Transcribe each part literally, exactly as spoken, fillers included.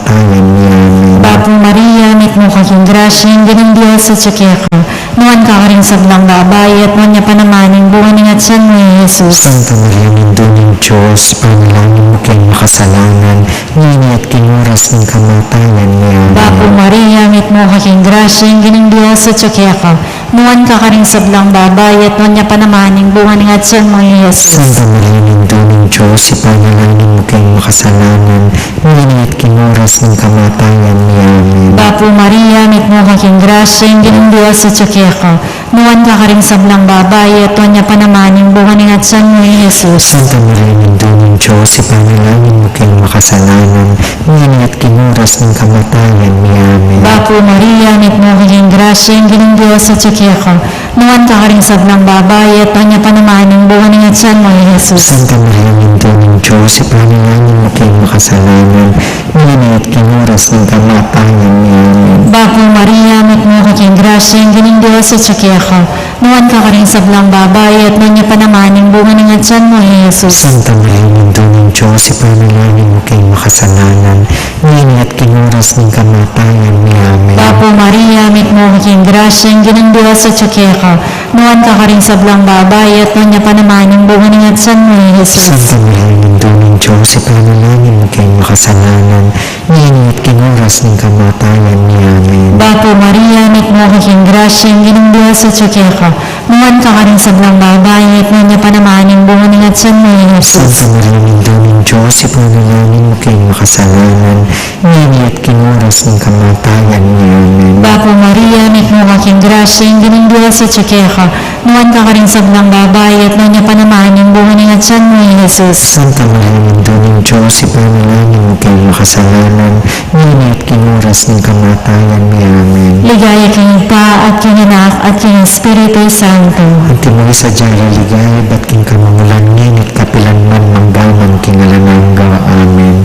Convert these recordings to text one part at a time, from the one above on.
kamatayan mi. Amen. Bapu Maria, mitmu ka king grasya, ing Ginung Dios atyu keka. Nuan ka karing sablang babai, at nuan ya pa naman ing bunga ning atyan mu, i Jesus. Santa Maria, Indu ning Dios, ipanalangin mu keng makasalanan, ngeni at king oras ning kamatayan mi. Amen. Bapu Maria, mitmu ka king grasya, ing Ginung Dios atyu keka. Nuan ka karing sablang babai, at nuan ya pa naman ing bunga ning atyan mu, i Jesus. Santa Maria, Indu ning Dios, ipanalangin mu keng makasalanan, ngeni at king oras ning kamatayan mi. Amen. Bapu Maria, mitmu ka king grasya, ing Ginung Dios atyu keka. Nuan ka karing sablang babai, at nuan ya pa naman ing bunga ning atyan mu, i Jesus. Santa Maria, Indu ning Dios, ipanalangin mu keng makasalanan, ngeni at king oras ning kamatayan mi. Amen. Bapu Maria, mitmu ka king grasya, ing Ginung Dios atyu keka. Nuan ka karing sablang babai, at nuan ya pa naman ing bunga ning atyan mu, i Jesus. Santa Maria, Indu ning Dios, ipanalangin mu keng makasalanan, ngeni at king oras ning kamatayan mi. Amen. Bapu Maria, mitmu ka king grasya, ing Ginung Dios atyu keka. Nuan ka karing sablang babai, at nuan ya pa naman ing bunga ning atyan mu, i Jesus. Santa Maria, Indu ning Dios, ipanalangin mu keng makasalanan, ngeni at king oras ning kamatayan mi. Amen. Bapu Maria, mitmu ka king grasya, ing Ginung Dios atyu keka. Nuan ka karing sablang babai, at nuan ya pa naman ing bunga ning atyan mu, i Jesus. Santa Maria, Indu ning Dios, ipanalangin mu keng makasalanan, ngeni at king oras ning kamatayan mi. Amen. Bapu Maria, mitmu ka king grasya, ing Ginung Dios atyu keka. Nuan ka karing sablang babai, at nuan ya pa naman ing bunga ning atyan mu, i Jesus. Santa Maria, Indu ning Dios, ipanalangin mu keng makasalanan, ngeni at king oras ning kamatayan mi. Amen. Bapu Maria, mitmu ka king grasya, ing Ginung Dios atyu keka. Nuan ka karing sablang babai, at nuan ya pa naman ing bunga ning atyan mu, i Jesus. Santa Maria, Indu ning Dios, ipanalangin mu keng makasalanan, ngeni at king oras ning kamatayan mi. Amen. Ligaya king Ibpa, at king Anak, at king Espiritu Santo. Antimo ing sadya king ligaya ibat king kamumulan, ngeni at kapilan man, mangga man king alang angga. Amen.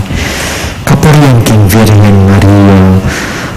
Kapurian king Virgen Maria.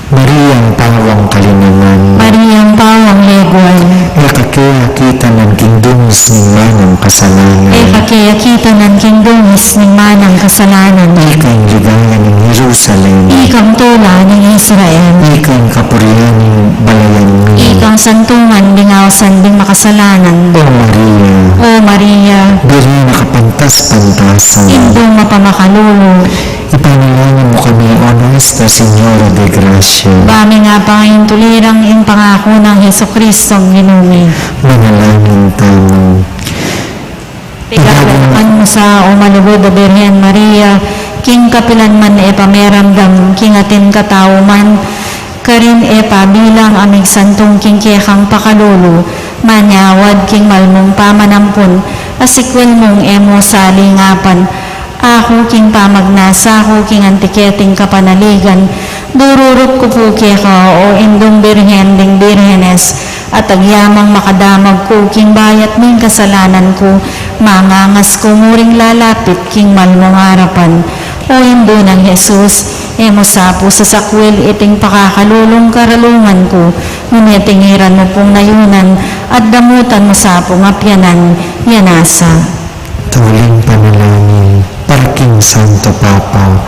Mariang pawang kalinaman. Mariang pawang leguan. E ka ke akitanan king dungis ning manang kasalanan. E ka ke akitanan king dungis ning manang kasalanan. Ika ing ligaya ning Jerusalem. Ikang tula ning Israel. Ika ing kapurian ning balayan mi. Ikang santungan ding ausan ding makasalanan. O Maria. O Maria. Birhen a kapantas-pantasan. Indung mapamakalulu. Ipanalangin mu kami, O Nuestra Señora de Gracia. Ba ming apangaintulirang ing pangaku nang Jesucristong Ginu mi. Manalangin tamu. Pigagalan mu sa, O malugud a Birhen Maria, king kapilan man e pamiramdam king atin katauman, karin e pabilang a migsantung king kekang pakalulu, manyawad king mal mung pamanampun, a sikwil mung e mu salingapan, aku king pamagnasa ku king anti keting kapanaligan, dururut ku pu keka, O Indung Birhen ding Birhenes, at agyamang makadamag ku king bayat ning kasalanan ku, mangangas ku mu ring lalapit king mal mung arapan. O Indu nang Jesus, e mu sa pu sasakwil iting pakakalulung karalungan ku, nune tingiran mu pung nayunan, at damutan mu sa pung apyanan, ya nasa. Tauling panalangin para king Santo Papa.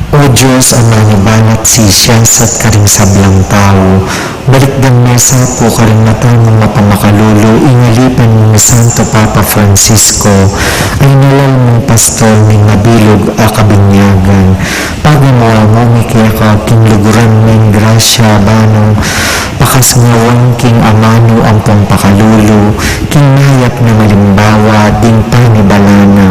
O Dios, a manibalat sisiasat karing sablang tau, balikdan me sa pu karing mata mung mapamakalulu ing alipan mung Santo Papa Francisco, a inalal mung pastor ning mabilug a kabinyagan. Pagamuan mu mi keka king luguran ming grasya, ba nung pakasngawan king amanu ampong pakalulu, king mayap nang alimbawa ding panibala na,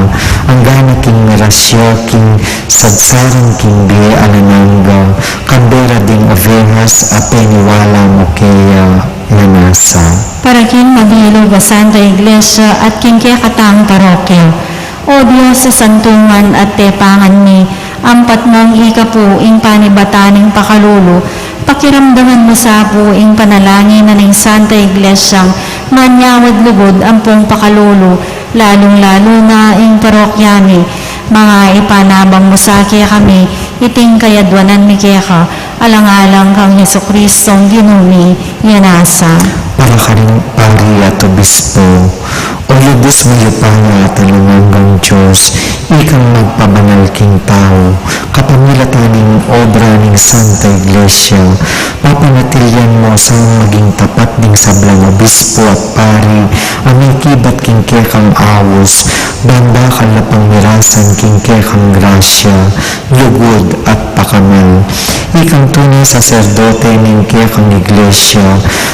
anggana king mirasya king sagsaran king bie alang angga, kambe ra ding ovehas a peniwala mu keya, ya nasa. Para king mabilug a Santa Iglesia at king kekatang parokya. O Dios a santungan at tepangan mi, ampat mung ika pu ing panibatan ning pakalulu, pakiramdaman mu sa pu ing panalangin na ning Santa Iglesiang manyawad lugud ampong pakalulu, lalung-lalu na ing parokya mi, manga ipanabang mu sa kekami iting kayadwanan mi keka, alang-alang kang Jesucristong Ginu mi, ya nasa. Para karing pari at obispo. O lubus mayupaya at alang anggang Dios, ikang magpabanal king tau, kapamilatan ning obra ning Santa Iglesia. Papanatilian mo sana maging tapat ding sablang obispo at pari a mikibat king kekang aus, ban dakal a pamirasan king kekang grasya, lugud at pakamal. Ikang tune saserdote ning kekang Iglesia,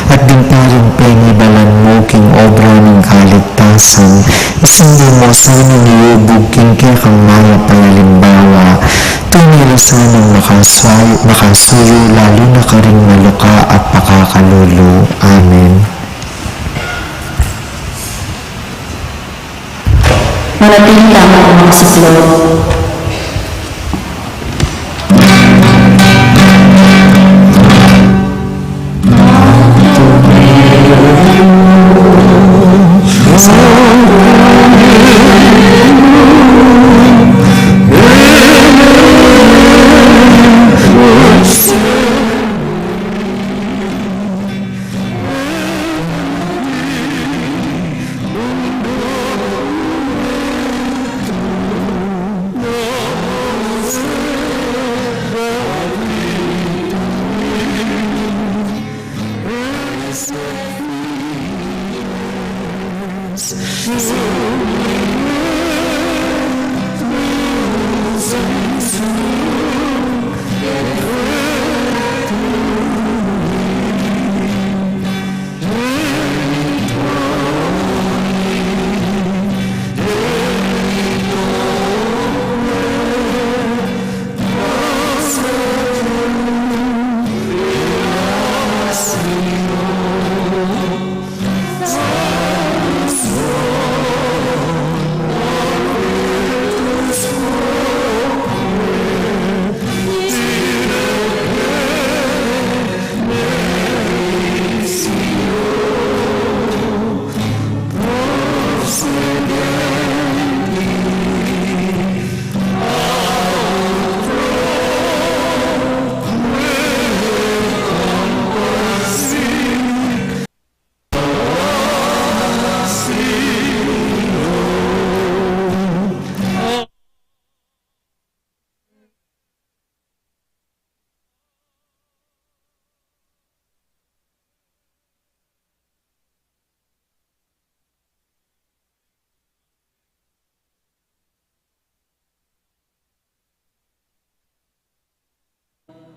at ding paring penibalan mu king obra ning kaligtasan, isang di mo sanang iubug king kekang mayap a alimbawa, tune la sanang makasuyu, makasuyu, lalu na karing maluka at pakakalulu. Amen. Manatili tamu makasuklop.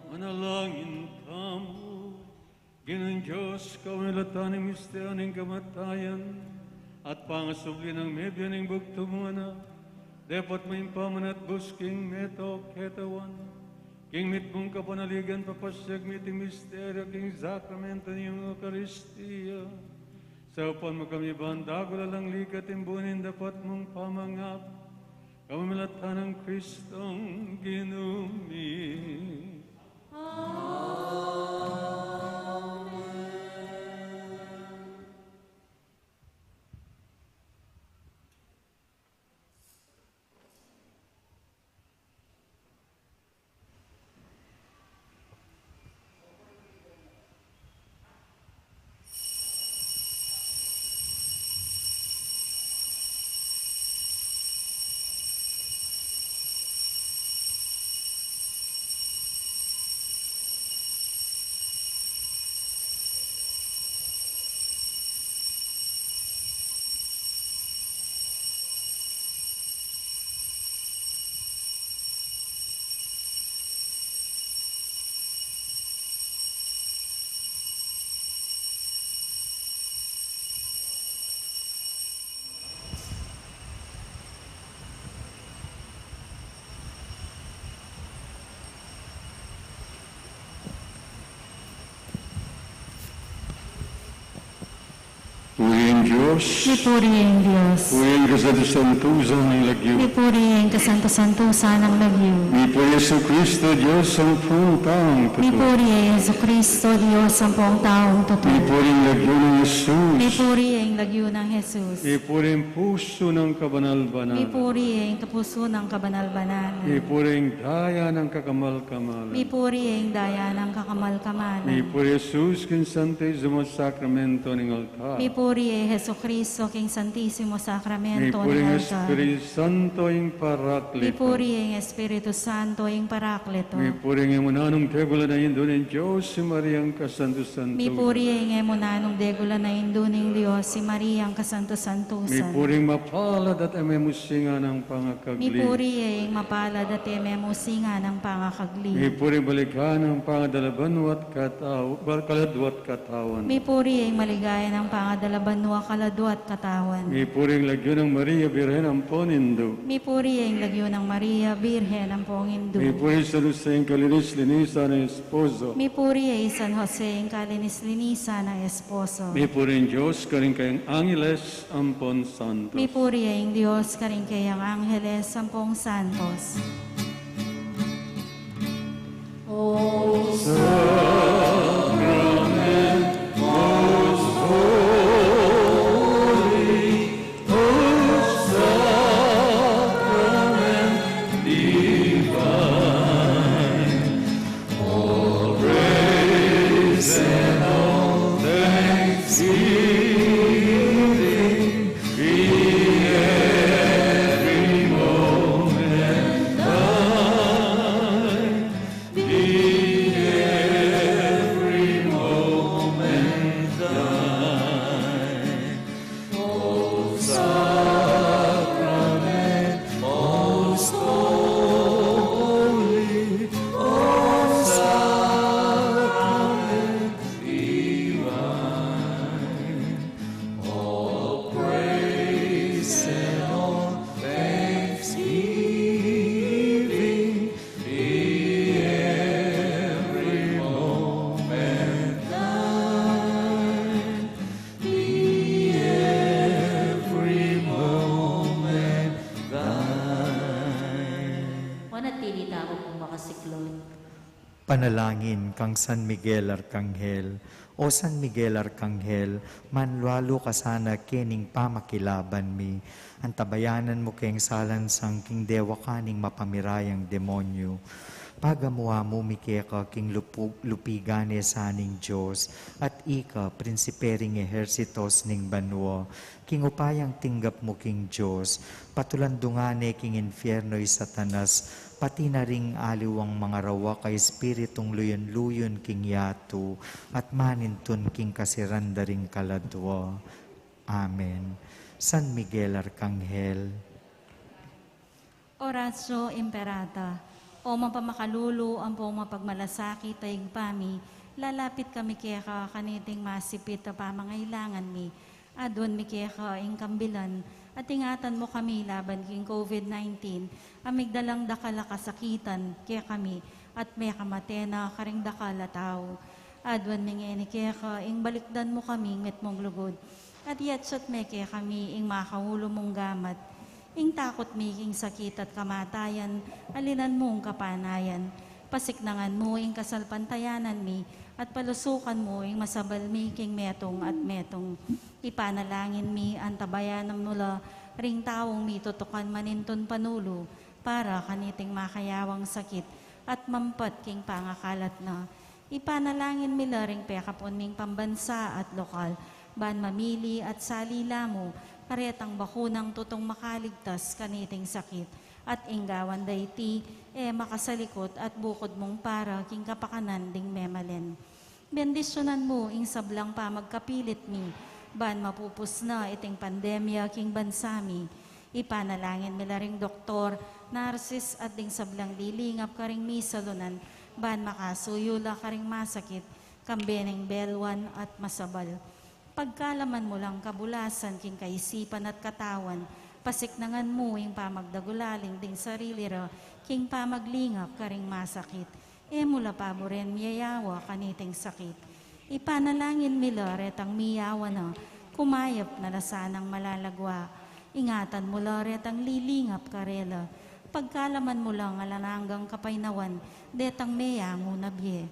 Manalangin tamu. Ginung Dios, kamilatan ning misteryu ning kamatayan at pangasubli nang mebie ning bugtung mung anak, depot mu ing pamanatbus king meto ketawan, king mitmung kapanaligan papasiag mi iting misteryu king sakramento ning Eukaristia. Saupan mu kami ban dagul alang ligat ing buning dapat mung pamangaku, kamilatan nang Kristong Ginu mi. Amen. Purihin Dios. Mipuri ing Dios. Purihin kasantu-santusan ning lagyu. Mipuri ing kasantu-santusan ning lagyu. Mipuri Jesucristo, Dios ampong taung tutu. Mipuri Jesucristo, Dios ampong taung tutu. Mipuri ing lagyu nang Jesus. Mipuri ing Lagyu nang Jesus. Mipuri ing pusu nang kabanal-banalan. Mipuri ing pusu nang kabanal-banalan. Mipuri ing daya nang kakamal-kamalan. Mipuri ing daya nang kakamal-kamalan. Mipuri Jesus king Santisimo Sakramento ning altar. Mipuri i Jesucristo king Santisimo Sakramento ning altar. Mipuri ing Espiritu Santo ing Parakleto. Mipuri ing Espiritu Santo ing Parakleto. Mipuri ing e mu nanung degulan a Indu ning Dios, i Mariang kasanto-santusan. Mipuri ing e mu nanung degulan a Indu ning Dios, i Mariang kasanto-santusan. Mipuri ing mapalad at e memusinga nang pangakagli. Mipuri ing mapalad at e memusinga nang pangakagli. Mipuri ing maligaya nang pangadalaban at kataw-, kaladwa at katawan. Mipuri ing maligaya nang pangadalaban at kaladwa at katawan. Mipuri ing lagyu nang Maria Birhen ampong Indu. Mipuri ing lagyu nang Maria Birhen ampong Indu. Mipuri San Jose ing kalinis-linisan nang esposo. Mipuri i San Jose ing kalinis-linisan nang esposo. Mipuri ing Dios karing kayang angeles ampong santos. Mipuri ing Dios karing kayang angeles ampong santos. O Sacrament most holy, O Sacrament divine, all praise and all thanksgiving be every moment thine, be every moment thine. O Sacrament most holy, O Sacrament divine, all praise and all thanksgiving be every moment thine, be every moment thine. Manatili tamu pung makasiklod. Panalangin kang San Miguel Arkanghel. O San Miguel Arkanghel, manlalu ka sana kening pamakilaban mi. Antabayanan mu keng salansang king dewakan ning mapamirayang demonyu. Pagamu-amu mi keka king lupu-, lupigan ne sa ning Dios, at ika, prinsipe ring ehersitos ning banua, king upayang tinggap mu king Dios, patulandungan ne king infierno i Satanas, pati na ring aliwang mangarawak a espiritung luyun-luyun king yatu, at manintun king kasiran da ring kaladwa. Amen. San Miguel Arkanghel. Oratio Imperata. O mapamakalulu ampong mapagmalasakit a Ibpa mi, lalapit kami keka kaniting masipit a pamangailangan mi. Aduan mi keka ing kambilan, at ingatan mu kami laban king COVID nineteen, a migdalang dakal a kasakitan kekami, at mekamate na karing dakal a tau. Aduan mi ngeni keka ing balikdan mu kaming mitmung lugud, at iyatsat me kekami ing makaulu mung gamat. Ing takut mi king sakit at kamatayan, alinan mung kapanayan. Pasiknangan mu ing kasalpantayanan mi, at palusukan mu ing masabal mi king metung at metung. Ipanalangin mi, antabayanan mu la ring taung mitutukan manintun panulu para kaniting makayawang sakit, at mampat king pangakalat na. Ipanalangin mi la ring pekapun ming pambansa at lokal, ban mamili at salila mu karetang bakunang tutung makaligtas kaniting sakit, at ing gawan da iti, e makasalikut at bukud mung para king kapakanan ding memalen. Bendisyunan mu ing sablang pamagkapilit mi, ban mapupus na iting pandemya king bansa mi. Ipanalangin mi la ring doktor, narsis, at ding sablang lilingap karing misalunan, ban makasuyu la karing masakit, kambe ning belwan at masabal. Pagkalaman mu lang kabulasan king kaisipan at katawan, pasiknangan mu ing pamagdagulaling ding sarili ra king pamaglingap karing masakit. E mu la paburen miyayawa kaniting sakit. Ipanalangin mi la retang miyawa na, kumayap na la sanang malagwa. Ingatan mu la retang lilingap karela. Pagkalaman mu lang alang anggang kapaynawan detang meyangu na bie.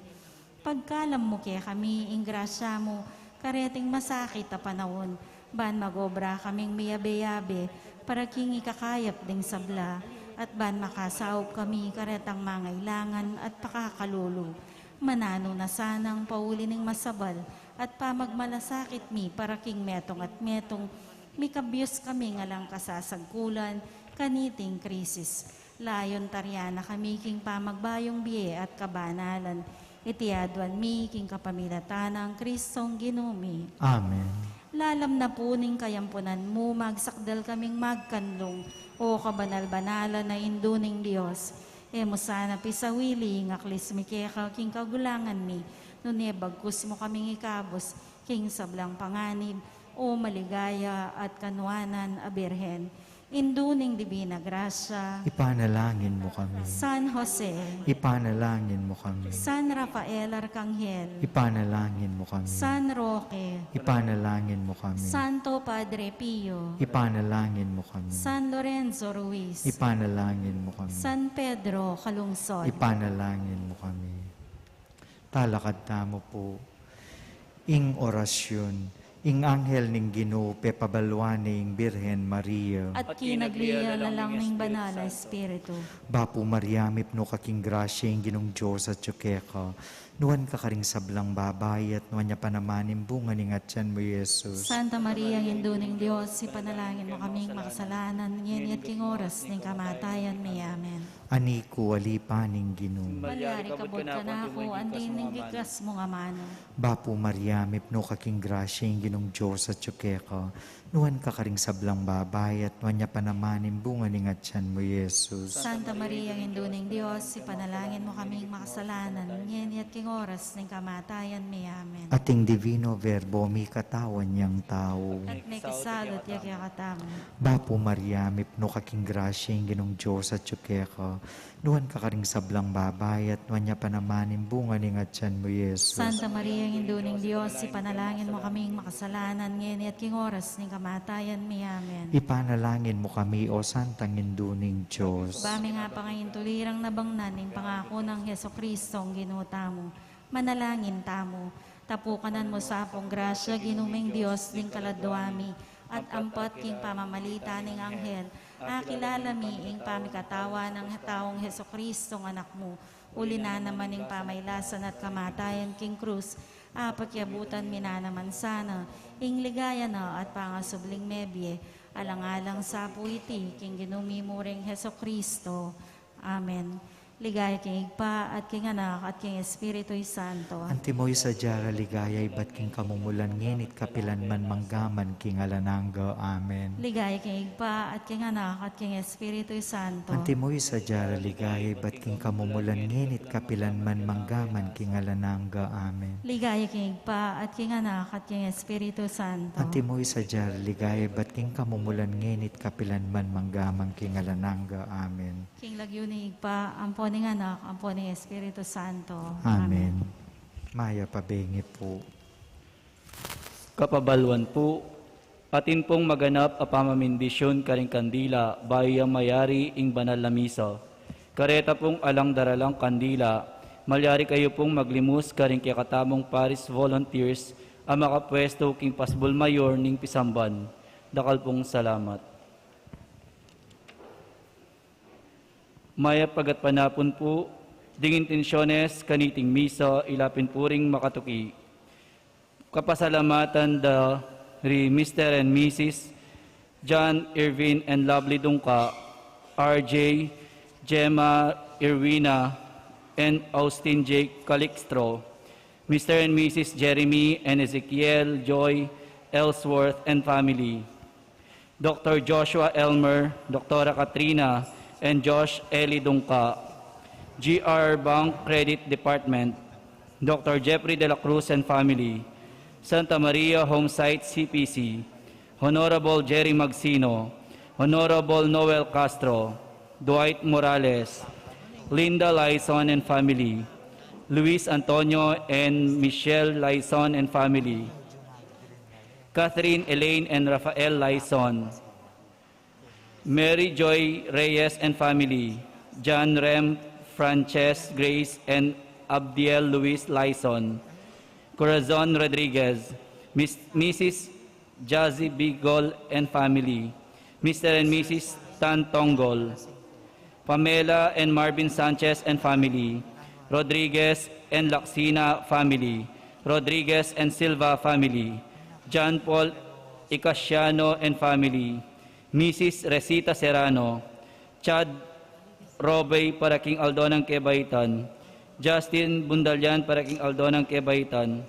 Pagkalam mu kekami ing grasya mu kareting masakit a panaun, Ban mag-obra kaming miyabe-yabe para king ikakayap ding sabla, at ban makasaup kami karetang mangailangan at pakakalulu. Mananu na sanang pauli ning masabal at pamagmalasakit mi para king metung at metung, mikabyus kaming alang kasasagkulan kaniting krisis. Layun tarian na kami king pamagbayung bie at kabanalan. Iti aduan mi king kapamilatan nang Kristong Ginu mi. Amen. Lalam na pu ning kayampunan mu, magsakdal kaming magkanlung, o kabanal-banalan a Indu ning Dios. E mu sana pisawili ing aklis mi keka king kagulangan mi, nune bagkus mu kaming ikabus king sablang panganib, o maligaya at kanuanan a Birhen, Indu ning Dibina Grasya. Ipanalangin mu kami. San Jose. Ipanalangin mu kami. San Rafael Arkanghel. Ipanalangin mu kami. San Roque. Ipanalangin mu kami. Santo Padre Pio. Ipanalangin mu kami. San Lorenzo Ruiz. Ipanalangin mu kami. San Pedro Calungsod. Ipanalangin mu kami. Talakad tamu pu. Ing orasyun. Ing anghel ning Ginu pepabaluan ne ing Birhen Maria. At kinaglia la lang ning Banal a Espiritu. Bapu Maria, mipnu ka king grasya, ing Ginung Dios atyu keka. Nuan ka karing sablang babai, at nuan ya pa naman ing bunga ning atyan mu, Jesus. Santa Maria, Indu ning Dios, ipanalangin mu kaming makasalanan, ngeni at king oras ning kamatayan mi. Amen. Ani ku, alipan ning Ginu. Malyari kabud kanaku, anti ning iklas mung amanu. Bapu Maria, mipnu ka king grasya, ing Ginung Dios atyu keka. Nuan ka karing sablang babai, at nuan ya pa naman ing bunga ning atyan mu, Jesus. Santa Maria, Indu ning Dios, ipanalangin mu kaming makasalanan, ngeni at king oras ning kamatayan mi. Amen. At ing Divino Verbo mikatawan yang tau. At mekisalut ya kekatamu. Bapu Maria, mipnu ka king grasya, ing Ginung Dios atyu keka. Nuan ka karing sablang babai, at nuan ya pa naman ing bunga ning atyan mu, Jesus. Santa Maria, Indu ning Dios, ipanalangin mu kaming makasalanan, ngeni at king oras ning kamatayan mi. Amen. Ipanalangin mu kami, O Santang Indu ning Dios. Ba mi nga pangaintulirang nabangnan ing pangaku nang Jesucristong Ginu tamu. Manalangin tamu. Tapukanan mu sa pung grasya, Ginu ming Dios, ding kaladua mi, at ampat king pamamalita ning anghel, akilala mi ing pamikatawan nang taung Jesucristong Anak mu, uli na naman ing pamailasan at kamatayan king krus, apakiabutan mi na naman sana ing ligaya na at pangasubling mebie, alang-alang sa pu iti king Ginu mi mu ring Jesucristo. Amen. Ligaya king Ibpa, at king Anak, at king Espiritu Santo. Antimo ing sadya ra ligaya ibat king kamumulan, ngeni at kapilan man, manggaman king alang angga. Amen. Ligaya king Ibpa, at king Anak, at king Espiritu Santo. Antimo ing sadya ra ligaya ibat king kamumulan, ngeni at kapilan man, manggaman king alang angga. Amen. Ligaya king Ibpa, at king Anak, at king Espiritu Santo. Antimo ing sadya ra ligaya ibat king kamumulan, ngeni at kapilan man, manggaman king alang angga. Amen. King lagyu ning Ibpa, ampo ning Anak, ampo ning Espiritu Santo. Amen. Amen. Mayap a bengi pu. Kapabaluan pu, atin pung maganap a pamamindisyun karing kandila bayu ya mayari ing banal a misa. Kareta pung alang daralang kandila, malyari kayu pung maglimus karing kekatamung parish volunteers a makapwestu king pasbul mayor ning pisamban. Dakal pung salamat. Mayap a gatpanapun pu, ding intensyones kaniting misa, ila pin pu ring makatuki. Kapasalamatan da ri Mister and Missus John Irvin and Lovely Dungka, R J, Gemma Irwina, and Austin J Calixtro, Mister and Missus Jeremy and Ezekiel Joy Ellsworth and family, Doctor Joshua Elmer, Doctora Katrina, and Josh Eli Dungka, G R Bank Credit Department, Doctor Jeffrey de la Cruz and family, Santa Maria Home Site C P C, Honorable Jerry Magsino, Honorable Noel Castro, Dwight Morales, Linda Lyson and family, Luis Antonio and Michelle Lyson and family, Catherine Elaine and Rafael Lyson, Mary Joy Reyes and family, John Rem, Frances Grace and Abdiel Luis Lyson, Corazon Rodriguez, Miss, Missus Jazzy Bigol and family, Mister and Missus Tan Tonggol, Pamela and Marvin Sanchez and family, Rodriguez and Laxina family, Rodriguez and Silva family, John Paul Icasiano and family, Missus Resita Serrano, Chad Robey para king aldo nang kebaitan, Justin Bundalian para king aldo nang kebaitan,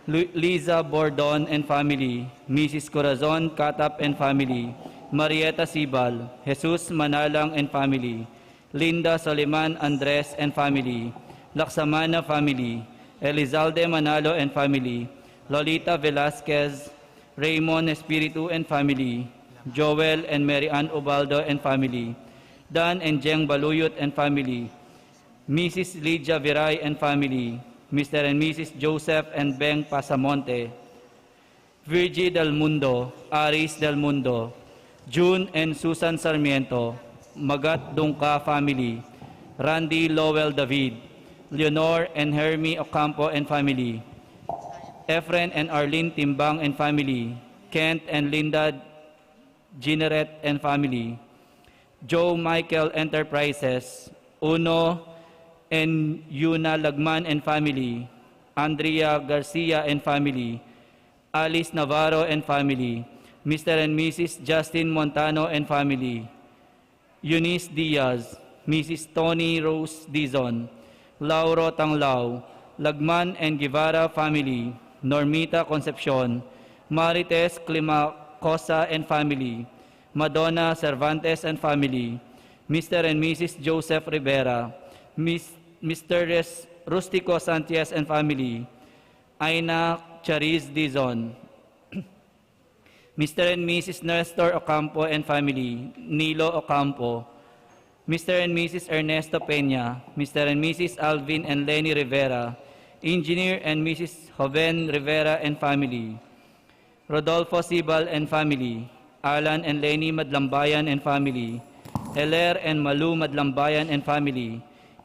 Lu- Liza Bordon and family, Missus Corazon Katap and family, Marieta Sibal, Jesus Manalang and family, Linda Soliman Andres and family, Laksamana family, Elizalde Manalo and family, Lolita Velasquez, Raymond Espiritu and family, Joel and Mary Ann Ubaldo and family, Dan and Jeng Baluyot and family, Missus Lydia Viray and family, Mister and Missus Joseph and Beng Pasamonte, Virgie Del Mundo, Aris Del Mundo, June and Susan Sarmiento, Magat Dungca family, Randy Lowell David, Leonor and Hermie Ocampo and family, Efren and Arlene Timbang and family, Kent and Linda Gineret and family, Joe Michael Enterprises, Uno and Yuna Lagman and family, Andrea Garcia and family, Alice Navarro and family, Mister and Missus Justin Montano and family, Eunice Diaz, Missus Tony Rose Dizon, Lauro Tanglao, Lagman and Guevara family, Normita Concepcion, Marites Climacosa and family, Madonna Cervantes and family, Mister and Missus Joseph Rivera, Miss, Mister Res- Rustico Sanchez and family, Aina Chariz Dizon, Mister and Missus Nestor Ocampo and family, Nilo Ocampo, Mister and Missus Ernesto Peña, Mister and Missus Alvin and Lenny Rivera, Engineer and Missus Joven Rivera and family, Rodolfo Sibal and family, Alan and Lenny Madlambayan and family, Eler and Malu Madlambayan and family,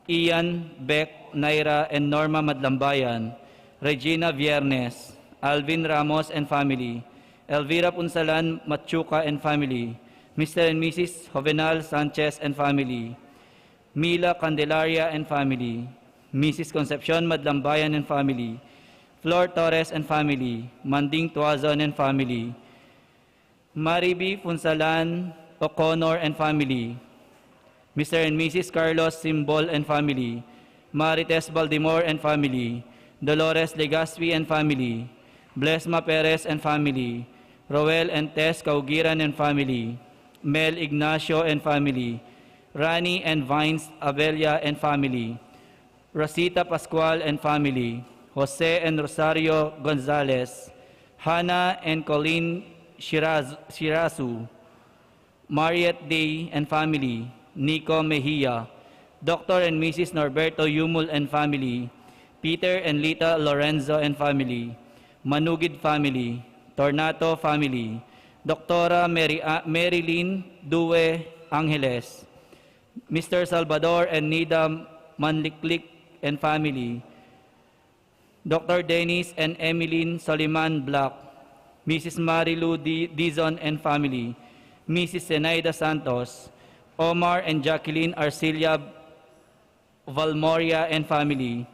Ian, Beck, Naira, and Norma Madlambayan, Regina Viernes, Alvin Ramos and family, Elvira Punsalan Machuca and family, Mister and Missus Jovenal Sanchez and family, Mila Candelaria and family, Missus Concepcion Madlambayan and family, Flor Torres and family, Manding Tuazon and family, Maribi Punsalan O'Connor and family, Mister and Missus Carlos Simbol and family, Marites Baldimor and family, Dolores Legaspi and family, Blesma Perez and family, Roel and Tess Caugiran and family, Mel Ignacio and family, Rani and Vines Abella and family, Rosita Pascual and family, Jose and Rosario Gonzalez, Hannah and Colleen Shiraz- Shirazu, Mariette Day and family, Nico Mejia, Doctor and Missus Norberto Yumul and family, Peter and Lita Lorenzo and family, Manugid family, Tornato family, Doctora Mary, Marilyn Due Angeles, Mister Salvador and Nida Manliklik and family, Doctor Dennis and Emeline Soliman Black, Missus Marilu Di- Dizon and family, Missus Zenaida Santos, Omar and Jacqueline Arcilia Valmoria and family,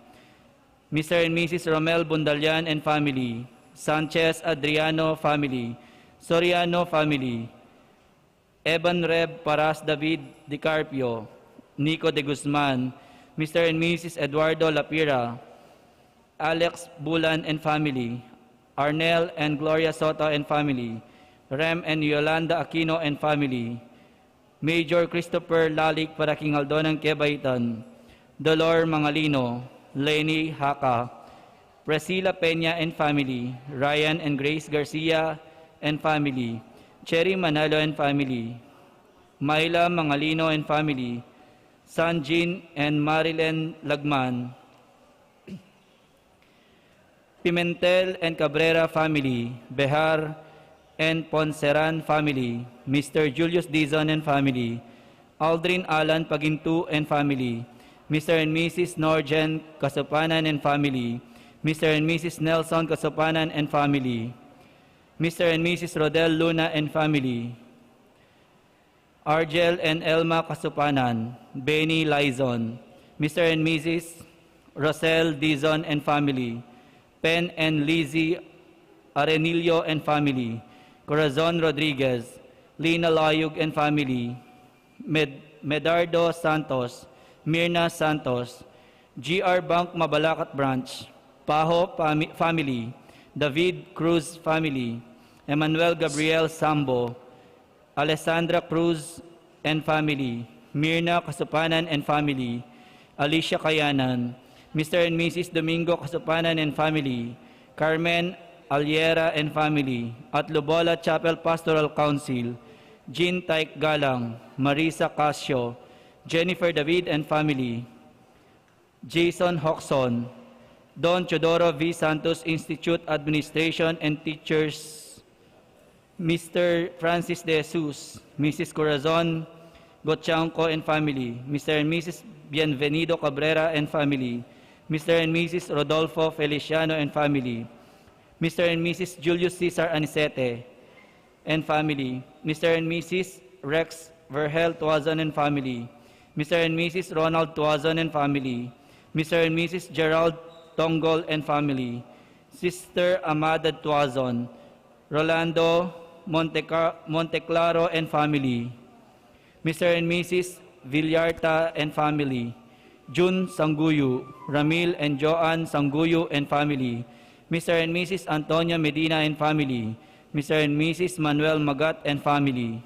Mister and Missus Romel Bundalian and family, Sanchez Adriano family, Soriano family, Eban Reb Paras David Dicarpio, Nico de Guzman, Mister and Missus Eduardo Lapira, Alex Bulan and family, Arnel and Gloria Soto and family, Rem and Yolanda Aquino and family, Major Christopher Lalik para king aldo nang kebaitan, Dolor Mangalino, Leni Haka, Priscilla Peña and family, Ryan and Grace Garcia and family, Cherry Manalo and family, Myla Mangalino and family, Sanjin and Marilyn Lagman, Pimentel and Cabrera family, Behar and Ponseran family, Mister Julius Dizon and family, Aldrin Alan Pagintu and family, Mister and Missus Norjen Kasupanan and family, Mister and Missus Nelson Kasupanan and family, Mister and Missus Rodel Luna and family, Argel and Elma Kasupanan, Benny Lizon, Mister and Missus Rosel Dizon and family, Pen and Lizzie Arenillo and family, Corazon Rodriguez, Lina Layug and family, Med- Medardo Santos, Mirna Santos, G R Bank Mabalacat Branch, Paho fami- family, David Cruz family, Emmanuel Gabriel Sambo, Alessandra Cruz and family, Mirna Kasupanan and family, Alicia Kayanan, Mister and Missus Domingo Kasupanan and family, Carmen Aliera and family, at Lubola Chapel Pastoral Council, Jean Taik Galang, Marisa Casio, Jennifer David and family, Jason Hoxon, Don Teodoro V. Santos Institute Administration and Teachers, Mister Francis De Jesus, Missus Corazon Gochanco and family, Mister and Missus Bienvenido Cabrera and family, Mister and Missus Rodolfo Feliciano and family, Mister and Missus Julius Cesar Anicete and family, Mister and Missus Rex Verhel Tuazon and family, Mister and Missus Ronald Tuazon and family, Mister and Missus Gerald Tongol and family, Sister Amada Tuazon, Rolando Monteca- Monteclaro and family, Mister and Missus Villarta and family, Jun Sanguyu, Ramil and Joan Sanguyu and family, Mister and Missus Antonio Medina and family, Mister and Missus Manuel Magat and family,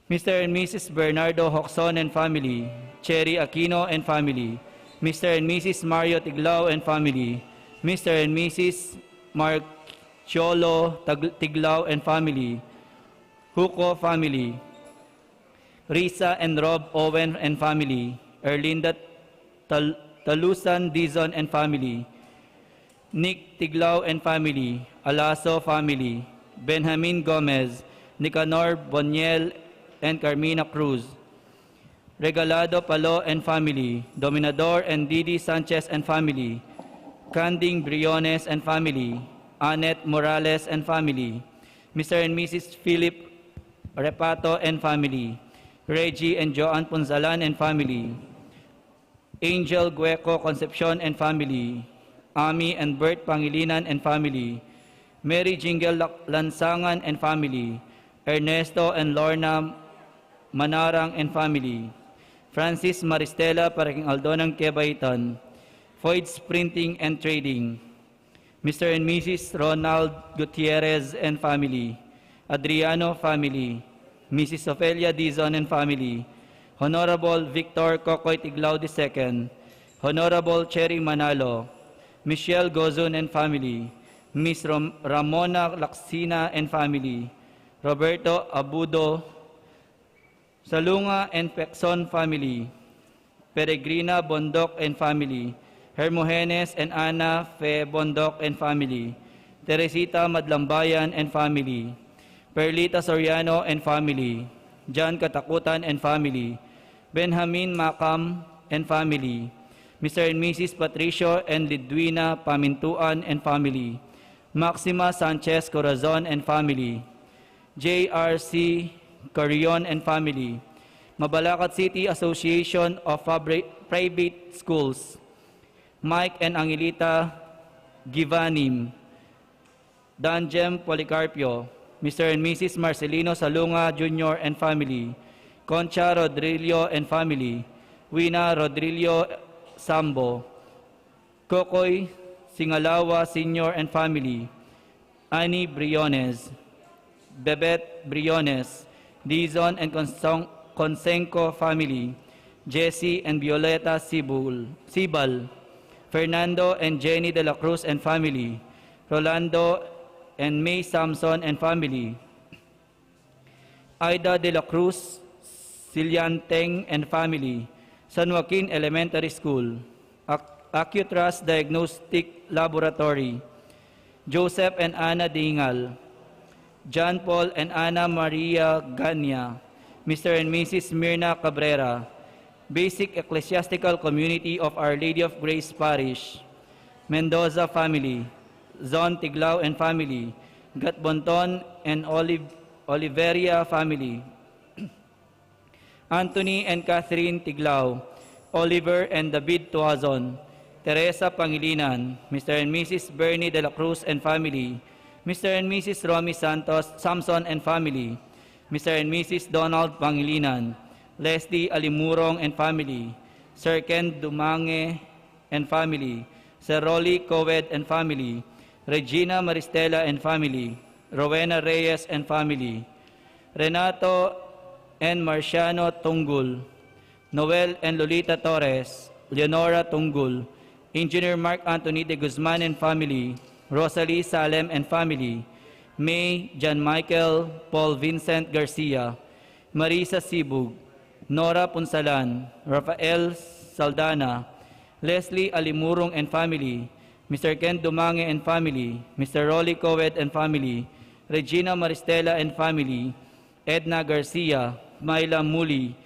Mister and Missus Bernardo Hoxon and family, Cherry Aquino and family, Mister and Missus Mario Tiglao and family, Mister and Missus Marciolo Tag- Tiglao and family, Huco family, Risa and Rob Owen and family, Erlinda Tal- Talusan Dizon and family, Nick Tiglao and family, Alaso family, Benjamin Gomez, Nicanor Boniel and Carmina Cruz, Regalado Palo and family, Dominador and Didi Sanchez and family, Canding Briones and family, Annette Morales and family, Mister and Missus Philip Repato and family, Reggie and Joan Punzalan and family, Angel Gueco Concepcion and family, Ami and Bert Pangilinan and family, Mary Jingle Lac- Lansangan and family, Ernesto and Lorna Manarang and family, Francis Maristela Paraking Aldonang Kebaitan, Foyds Printing and Trading, Mister and Missus Ronald Gutierrez and family, Adriano family, Missus Ofelia Dizon and family, Honorable Victor Kokoy Tiglao the second, Honorable Cherry Manalo, Michelle Gozun and family, Miss Rom- Ramona Laxina and family, Roberto Abudo, Salunga and Pexon family, Peregrina Bondoc and family, Hermogenes and Ana Fe Bondoc and family, Teresita Madlambayan and family, Perlita Soriano and family, John Katakutan and family, Benjamin Macam and family, Mister and Missus Patricio and Lidwina Pamintuan and family, Maxima Sanchez Corazon and family, J R C Carrion and family, Mabalacat City Association of Fabri- Private Schools, Mike and Angelita Givanim, Danjem Policarpio, Mister and Missus Marcelino Salunga Junior and family, Concha Rodrillo and family, Wina Rodrillo Sambo, Kokoy Singalawa Senior and family, Annie Briones, Bebet Briones, Dizon and Consong- Conseco family, Jesse and Violeta Sibul, Sibal, Fernando and Jenny de la Cruz and family, Rolando and May Samson and family, Aida de la Cruz, Silianteng and family, San Joaquin Elementary School, Ac- Acutras Diagnostic Laboratory, Joseph and Ana Dingal, John Paul and Ana Maria Gania, Mister and Missus Mirna Cabrera, Basic Ecclesiastical Community of Our Lady of Grace Parish, Mendoza family, Zon Tiglao and family, Gatbonton and Oliv- Oliveria family. Anthony and Catherine Tiglao, Oliver and David Tuazon, Teresa Pangilinan, Mister and Missus Bernie de la Cruz and family, Mister and Missus Romy Santos Samson and family, Mister and Missus Donald Pangilinan, Leslie Alimurong and family, Sir Ken Dumange and family, Sir Rolly Coed and family, Regina Maristela and family, Rowena Reyes and family, Renato and Marciano Tunggul, Noel and Lolita Torres, Leonora Tunggul, Engineer Mark Anthony de Guzman and family, Rosalie Salem and family, May, John Michael, Paul Vincent Garcia, Marisa Sibug, Nora Punsalan, Rafael Saldana, Leslie Alimurong and family, Mister Ken Dumange and family, Mister Rolly Coed and family, Regina Maristela and family, Edna Garcia, Myla Muli,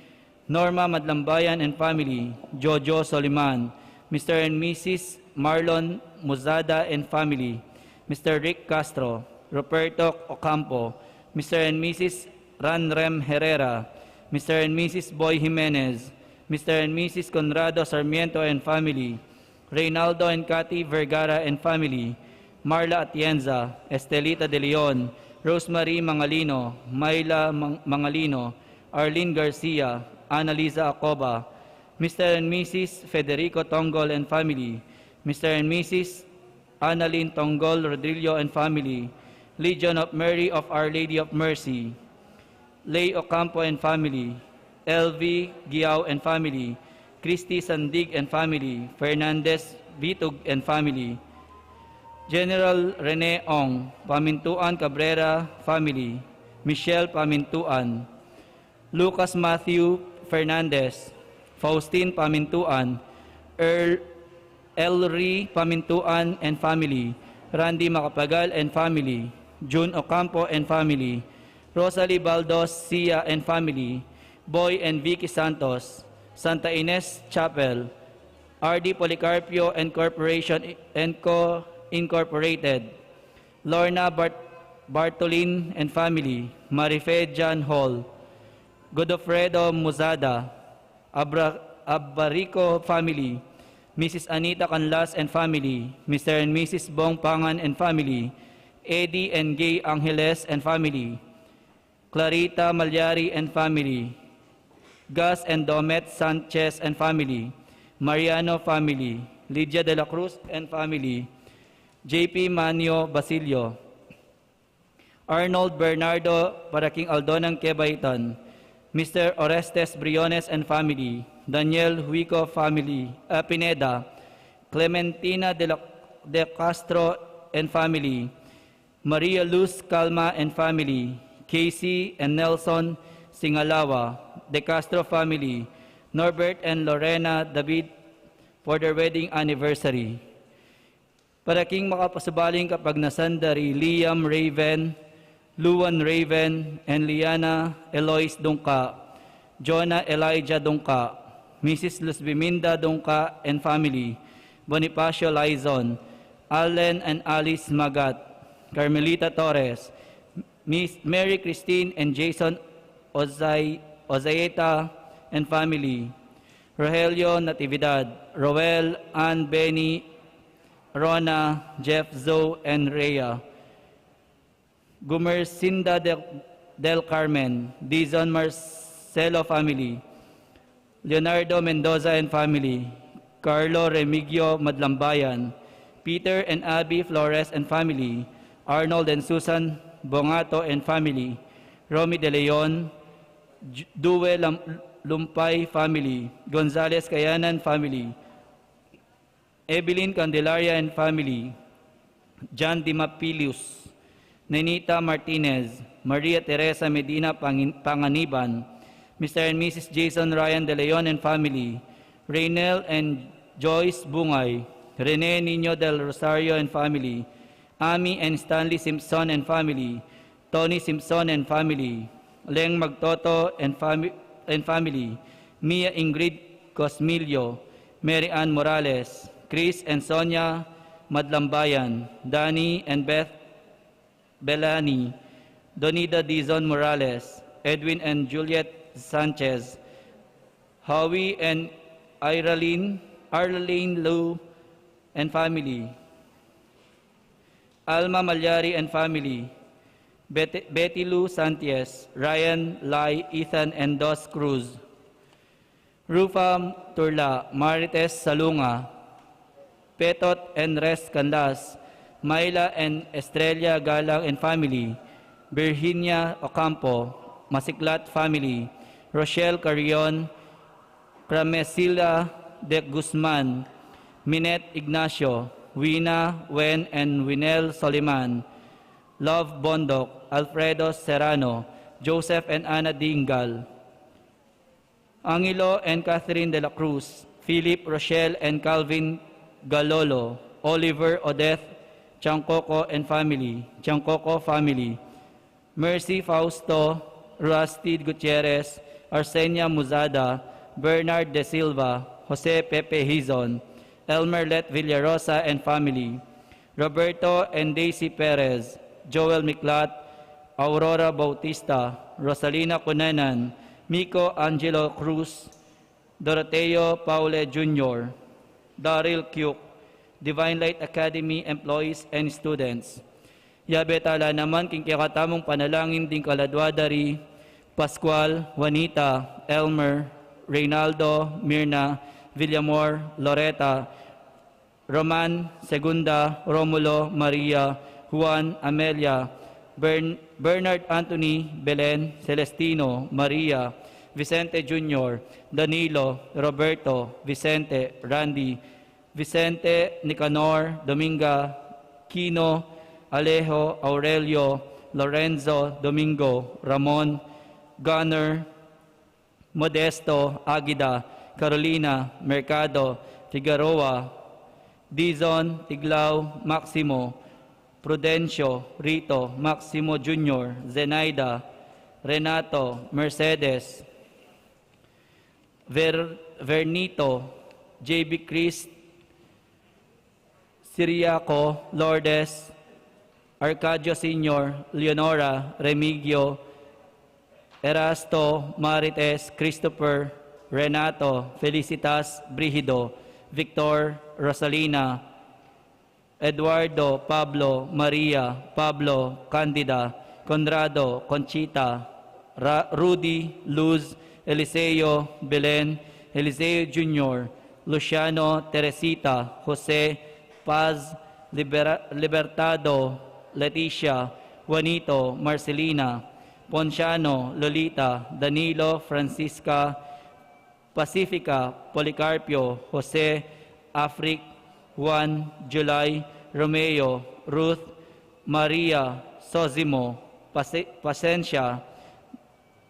Norma Madlambayan and family, Jojo Soliman, Mister and Missus Marlon Muzada and family, Mister Rick Castro, Roberto Ocampo, Mister and Missus Ranrem Herrera, Mister and Missus Boy Jimenez, Mister and Missus Conrado Sarmiento and family, Reynaldo and Cathy Vergara and family, Marla Atienza, Estelita de Leon, Rosemary Mangalino, Myla Mang- Mangalino, Arlene Garcia, Annalisa Acoba, Mister and Missus Federico Tongol and family, Mister and Missus Annalyn Tongol Rodrillo and family, Legion of Mary of Our Lady of Mercy, Lay Ocampo and family, L V Giao and family, Christy Sandig and family, Fernandez Vitug and family, General Rene Ong, Pamintuan Cabrera family, Michelle Pamintuan, Lucas Matthew Fernandez, Faustin Pamintuan, Earl Elri Pamintuan and family, Randy Macapagal and family, June Ocampo and family, Rosalie Baldos Sia and family, Boy and Vicky Santos, Santa Ines Chapel, R D Policarpio and Corporation and Co Incorporated, Lorna Bart- Bartolin and family, Marife John Hall, Godofredo Muzada, Abra- Abarico family, Missus Anita Canlas and family, Mister and Missus Bong Pangan and family, Eddie and Gay Angeles and family, Clarita Malyari and family, Gus and Domet Sanchez and family, Mariano family, Lydia de la Cruz and family, J P Manio Basilio, Arnold Bernardo para king aldo nang kebaitan, Mister Orestes Briones and family, Daniel Huico family, ah, Pineda, Clementina de, la, de Castro and family, Maria Luz Calma and family, Casey and Nelson Singalawa, De Castro family, Norbert and Lorena David for their wedding anniversary. Para king makapasubaling kapagnasan da ri Liam Raven, Luan Raven, and Liana Eloise Dungka, Jonah Elijah Dungka, Missus Luzbiminda Dungka and family, Bonifacio Laizon, Allen and Alice Magat, Carmelita Torres, Miss Mary Christine and Jason Ozay, Ozaeta and family, Rogelio Natividad, Roel, Ann, Benny, Rona, Jeff, Zoe, and Rhea. Gumercinda de, del Carmen, Dizon Marcelo family, Leonardo Mendoza and family, Carlo Remigio Madlambayan, Peter and Abby Flores and family, Arnold and Susan Bongato and family, Romy De Leon, J- Due Lam- Lumpay family, Gonzalez Kayanan family, Evelyn Candelaria and family, John Dimapilius, Nenita Martinez, Maria Teresa Medina Pangin- Panganiban, Mister and Missus Jason Ryan De Leon and family, Reynel and Joyce Bungay, Rene Niño del Rosario and family, Amy and Stanley Simpson and family, Tony Simpson and family, Leng Magtoto and, fami- and family, Mia Ingrid Cosmilio, Mary Ann Morales, Chris and Sonia Madlambayan, Danny and Beth Belani, Donida Dizon Morales, Edwin and Juliet Sanchez, Howie and Iralyn, Arlene Lu and family, Alma Malyari and family, Betty, Betty Lou Santiez, Ryan, Lai, Ethan, and Dos Cruz, Rufa Turla, Marites Salunga, Petot and Res Canlas, Myla and Estrella Galang and family, Virginia Ocampo, Masiklat family, Rochelle Carrion, Cramesila de Guzman, Minette Ignacio, Wina, Wen, and Winel Soliman, Love Bondoc, Alfredo Serrano, Joseph and Ana Dingal, Angelo and Catherine de la Cruz, Philip, Rochelle, and Calvin Galolo, Oliver, Odette, Chancoco and family, Chancoco family, Mercy Fausto, Rusty Gutierrez, Arsenia Muzada, Bernard De Silva, Jose Pepe Hizon, Elmer Let Villarosa and family, Roberto and Daisy Perez, Joel Miklat, Aurora Bautista, Rosalina Cunanan, Miko Angelo Cruz, Doroteo Paule Junior, Daryl Kyuk, Divine Light Academy employees and students. Yabe tala naman king kekatamung panalangin ding kaladwa da ri Pascual, Juanita, Elmer, Reynaldo, Mirna, Villamor, Loreta, Roman, Segunda, Romulo, Maria, Juan, Amelia, Bern-, Bernard Anthony, Belen, Celestino, Maria, Vicente Junior, Danilo, Roberto, Vicente, Randy, Vicente, Nicanor, Dominga, Kino, Alejo, Aurelio, Lorenzo, Domingo, Ramon, Gunner, Modesto, Agida, Carolina, Mercado, Figueroa, Dizon, Tiglao, Maximo, Prudencio, Rito, Maximo Junior, Zenaida, Renato, Mercedes, Ver-, Vernito, J B Chris, Siriaco, Lourdes, Arcadio Senior, Leonora, Remigio, Erasto, Marites, Christopher, Renato, Felicitas, Brigido, Victor, Rosalina, Eduardo, Pablo, Maria, Pablo, Candida, Conrado, Conchita, Ra-, Rudy, Luz, Eliseo, Belen, Eliseo Junior, Luciano, Teresita, Jose, Paz, Libera-, Libertado, Leticia, Juanito, Marcelina, Ponciano, Lolita, Danilo, Francisca, Pacifica, Policarpio, Jose, Afric, Juan, July, Romeo, Ruth, Maria, Sosimo, Pase-, Pasencia,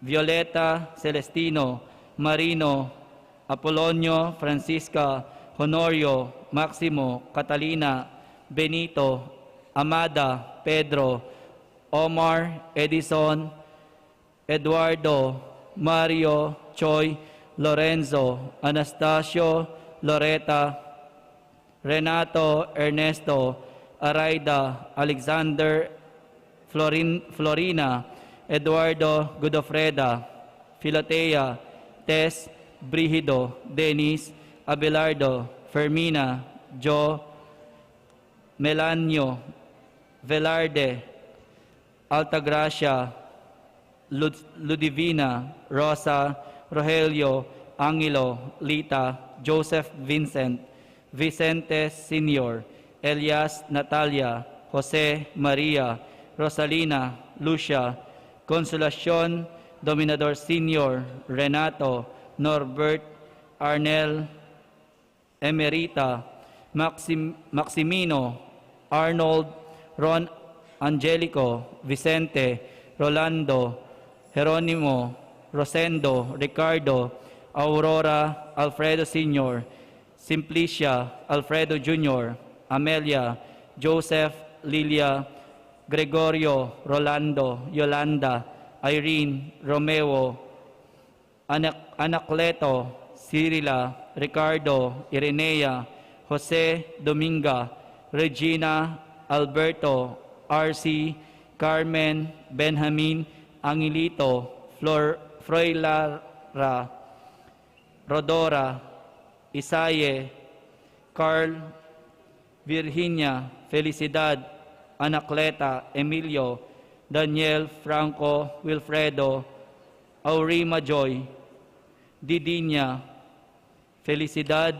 Violeta, Celestino, Marino, Apolonio, Francisca, Honorio, Maximo, Catalina, Benito, Amada, Pedro, Omar, Edison, Eduardo, Mario, Choi, Lorenzo, Anastasio, Loreta, Renato, Ernesto, Araida, Alexander, Florin-, Florina, Eduardo, Godofreda, Filotea, Tess, Brigido, Dennis, Abelardo, Fermina, Jo, Melanio, Velarde, Altagracia, Lud-, Ludivina, Rosa, Rogelio, Angelo, Lita, Joseph, Vincent, Vicente Senior, Elias, Natalia, Jose, Maria, Rosalina, Lucia, Consolacion, Dominador Senior, Renato, Norbert, Arnel, Emerita, Maxim-, Maximino, Arnold, Ron, Angelico, Vicente, Rolando, Jeronimo, Rosendo, Ricardo, Aurora, Alfredo Senior, Simplicia, Alfredo Junior, Amelia, Joseph, Lilia, Gregorio, Rolando, Yolanda, Irene, Romeo, Anac-, Anacleto, Cirila, Ricardo, Irenea, Jose, Dominga, Regina, Alberto, R C, Carmen, Benjamin, Angelito, Flor, Froilara, Rodora, Isaye, Carl, Virginia, Felicidad, Anacleta, Emilio, Daniel, Franco, Wilfredo, Aurima Joy, Didinia, Felicidad,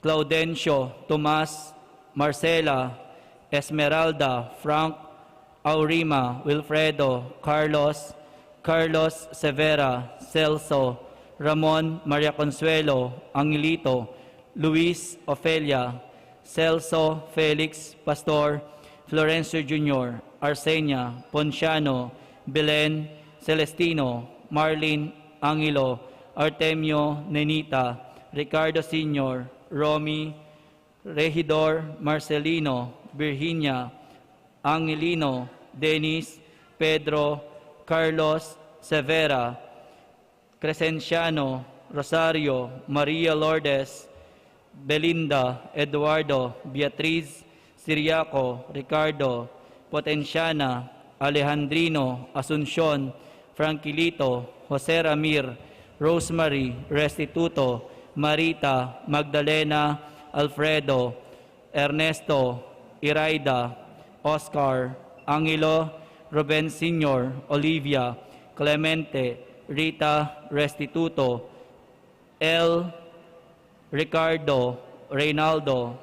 Claudencio, Tomas, Marcela, Esmeralda, Frank, Aurima, Wilfredo, Carlos, Carlos Severa, Celso, Ramon, Maria Consuelo, Angelito, Luis, Ofelia, Celso, Felix, Pastor, Florencio Junior, Arsenia, Ponciano, Belen, Celestino, Marlin, Angelo, Artemio, Nenita, Ricardo Senior, Romy, Regidor, Marcelino, Virginia, Angelino, Dennis, Pedro, Carlos, Severa, Crescenciano, Rosario, Maria Lourdes, Belinda, Eduardo, Beatriz, Siriaco, Ricardo, Potenciana, Alejandrino, Asuncion, Franquilito, Jose Ramir, Rosemary, Restituto, Marita, Magdalena, Alfredo, Ernesto, Iraida, Oscar, Angelo, Ruben Senior, Olivia, Clemente, Rita, Restituto, El, Ricardo, Reynaldo,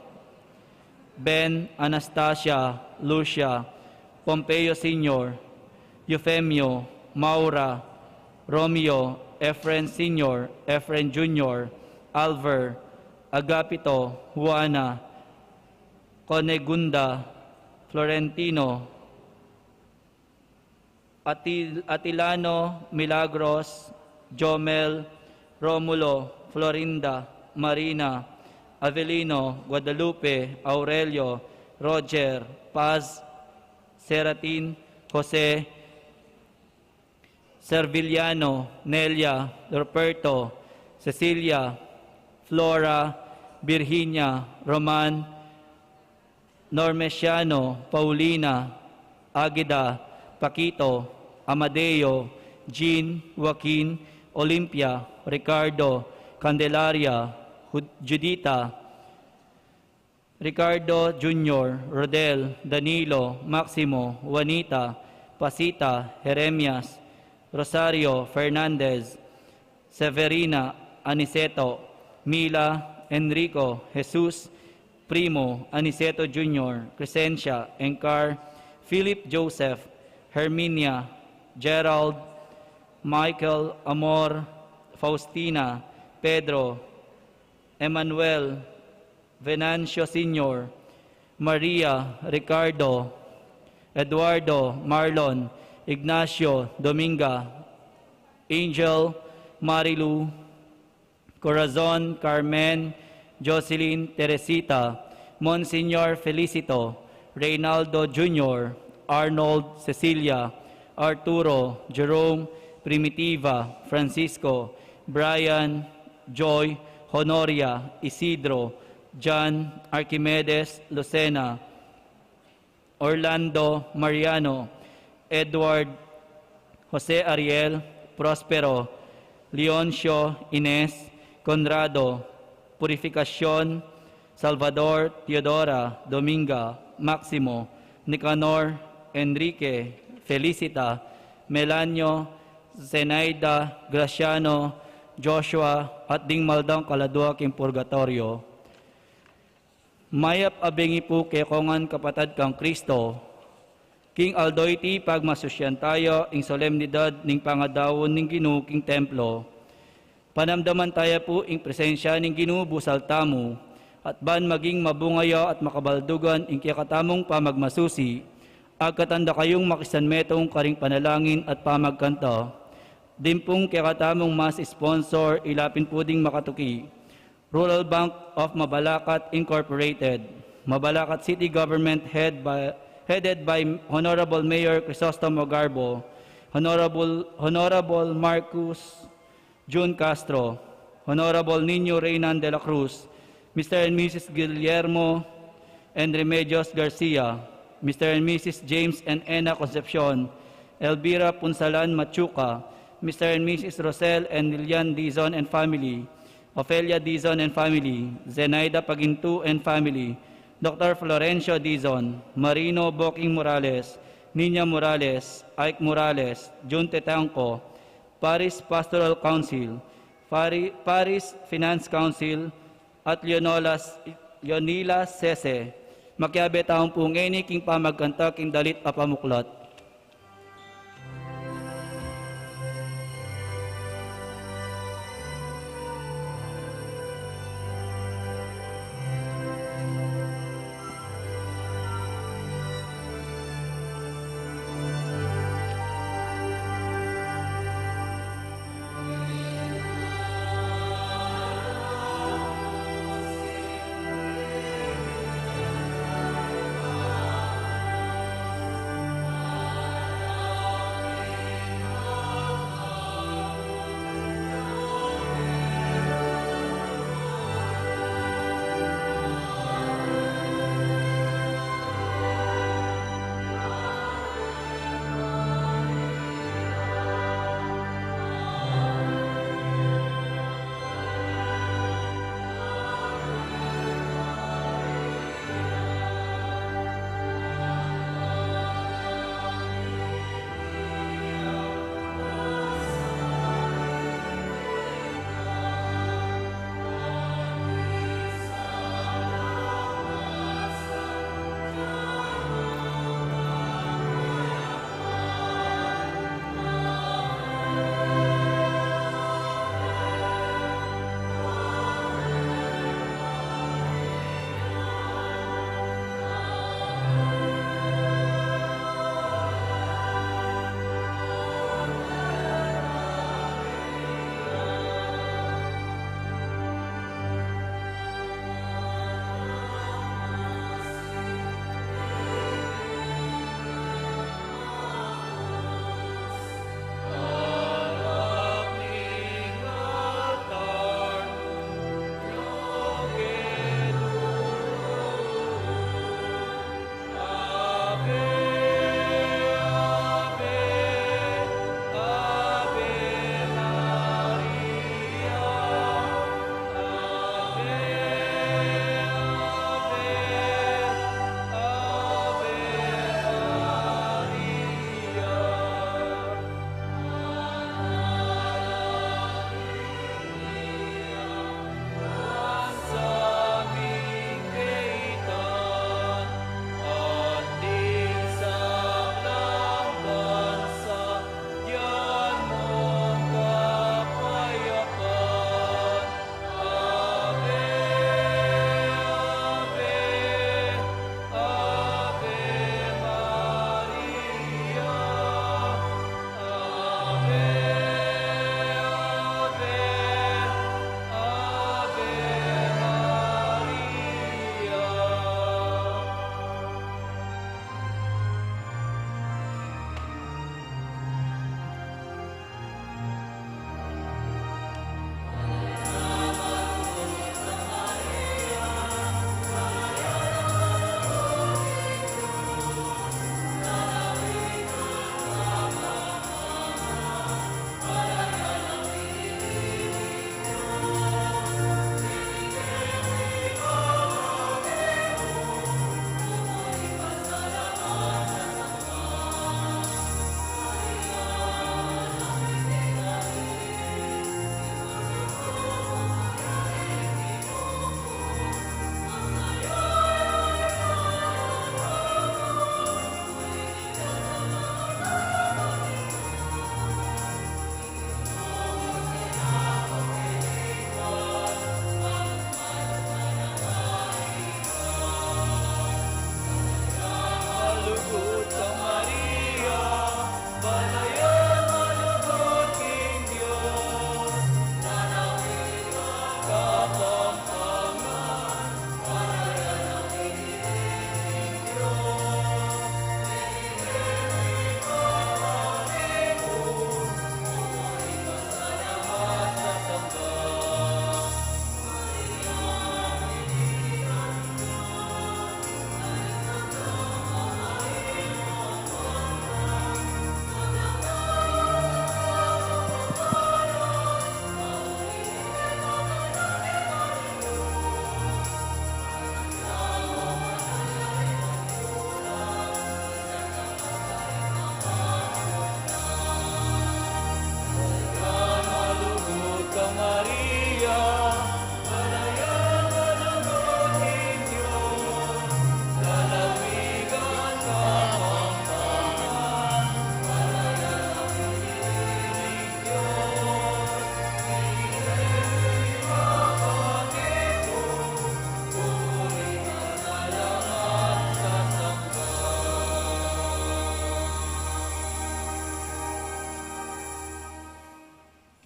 Ben, Anastasia, Lucia, Pompeo Senior, Eufemio, Maura, Romeo, Efren Senior, Efren Junior, Alver, Agapito, Juana, Conegunda, Florentino, Atil-, Atilano, Milagros, Jomel, Romulo, Florinda, Marina, Avelino, Guadalupe, Aurelio, Roger, Paz, Seratin, Jose, Serviliano, Nelia, Ruperto, Cecilia, Flora, Virginia, Roman, Normesiano, Paulina, Agida, Paquito, Amadeo, Jean, Joaquin, Olympia, Ricardo, Candelaria, Jud-, Judita, Ricardo Junior, Rodel, Danilo, Maximo, Juanita, Pasita, Jeremias, Rosario, Fernandez, Severina, Aniceto, Mila, Enrico, Jesus, Primo, Aniceto Junior, Crescencia, Encar, Philip Joseph, Herminia, Gerald, Michael, Amor, Faustina, Pedro, Emmanuel, Venancio Senior, Maria, Ricardo, Eduardo, Marlon, Ignacio, Dominga, Angel, Marilu, Corazon, Carmen, Jocelyn, Teresita, Monsignor Felicito, Reynaldo Junior, Arnold, Cecilia, Arturo, Jerome, Primitiva, Francisco, Brian, Joy, Honoria, Isidro, John, Archimedes, Lucena, Orlando, Mariano, Edward, Jose Ariel, Prospero, Leoncio, Ines, Conrado, Purificacion, Salvador, Teodora, Dominga, Maximo, Nicanor, Enrique, Felicita, Melanio, Zenaida, Graciano, Joshua, at ding maldang kaladua king purgatorio. Mayap a bengi pu kekongan kapatad kang Kristo. King aldo iti pagmasusyan taya ing solemnidad ning pangadaun ning Ginu king templo. Panamdaman taya pu ing presensya ning Ginu busal tamu, at ban maging mabunga ya at makabaldugan ing kekatamung pamagmasusi, agkatan da kayung makisanmetung karing panalangin at pamagkanta. Dimpung kekatamung mas sponsor, ila pin pu ding makatuki. Rural Bank of Mabalacat Incorporated, Mabalacat City Government head by, headed by Honorable Mayor Crisostomo Garbo, Honorable, Honorable Marcus Jun Castro, Honorable Nino Reynan de la Cruz, Mister and Missus Guillermo and Remedios Garcia, Mister and Missus James and Ena Concepcion, Elvira Punsalan Machuca, Mister and Missus Rosel and Lilian Dizon and family, Ofelia Dizon and family, Zenaida Pagintu and family, Doctor Florencio Dizon, Marino Boking Morales, Nina Morales, Ike Morales, Jun Tetangco, Parish Pastoral Council, Pari-, Parish Finance Council, at Leonolas, Leonila Sese. Makiabe tamu pu ngeni king pamagkanta king dalit a pamuklat.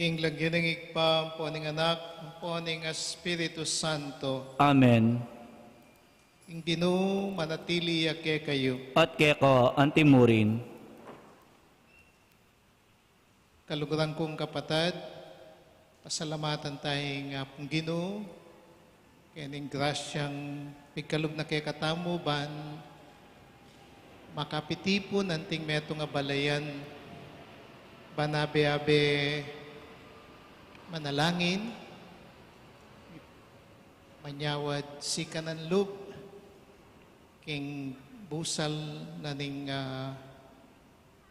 King lagyu ning Ibpa, ampo ning Anak, ampo ning Espiritu Santo. Amen. Ing Ginu manatili ya kekayu. At keka antimurin. Kaluguran kung kapatad, pasalamatan taya ing Apung Ginu, kening grasyang pigkalub na kekatamu ban makapitipun anting metung a balayan, ban abe-abe manalangin, manyawad sikanan lub, king busal na ning, ah,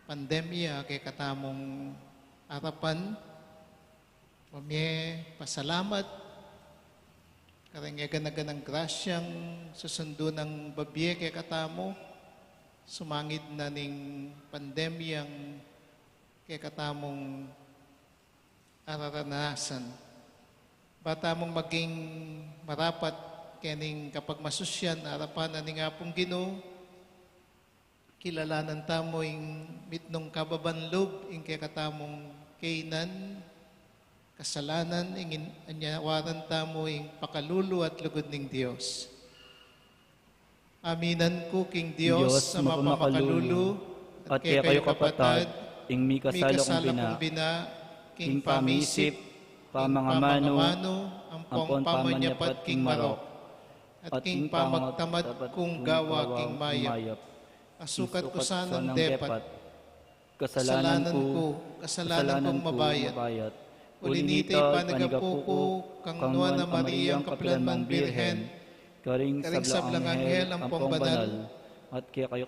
pandemya kekatamung arapan, pamye pasalamat, kareng gana-ganang grasyang susundu nang babie kekatamu, sumangid na ning pandemyang kekatamung araranasan. Ba tamung maging marapat kening kapagmasusyan arapan na ning Apung Ginu, kilalanan tamu ing mitmung kababan lub, ing kekatamung kainan, kasalanan, ing in-, anyawaran tamu ing pakalulu at lugud ning Dios. Aminan ku king Dios, Dios a mapamakalulu, mapamakalulu, at at kekayu kekayu kapatad, kapatad, ing mikasala kung mikasala kung bina, bina, king king pamisip, pamisip, king pamangamanu, pamangamanu, ampong ampong pamanyapat king marok, at king pamagtamad kung gawa king mayap. Asukat ku sanang depat. Kasalanan ku, kasalanan kung mabayat. Uli nita, ipanyawad ku kang Nuan a Mariang kapilan man Birhen, karing sablang anghel ampong banal, at kekayu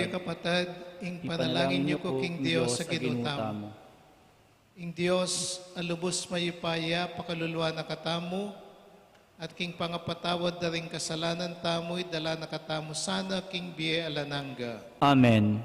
kapatad, ing panalangin yu ku king Dios a Ginu tamu. Ing Dios a lubus mayupaya pakaluluan na katamu, at king pangapatawad da ring kasalanan tamu, idala na katamu sana king bie alang angga. Amen.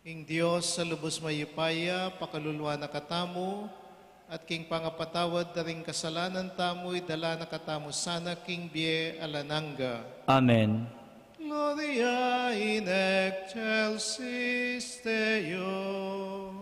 Ing Dios a lubus mayupaya pakaluluan na katamu, at king pangapatawad da ring kasalanan tamu, idala na katamu sana king bie alang angga. Amen. Gloria in excelsis Deo.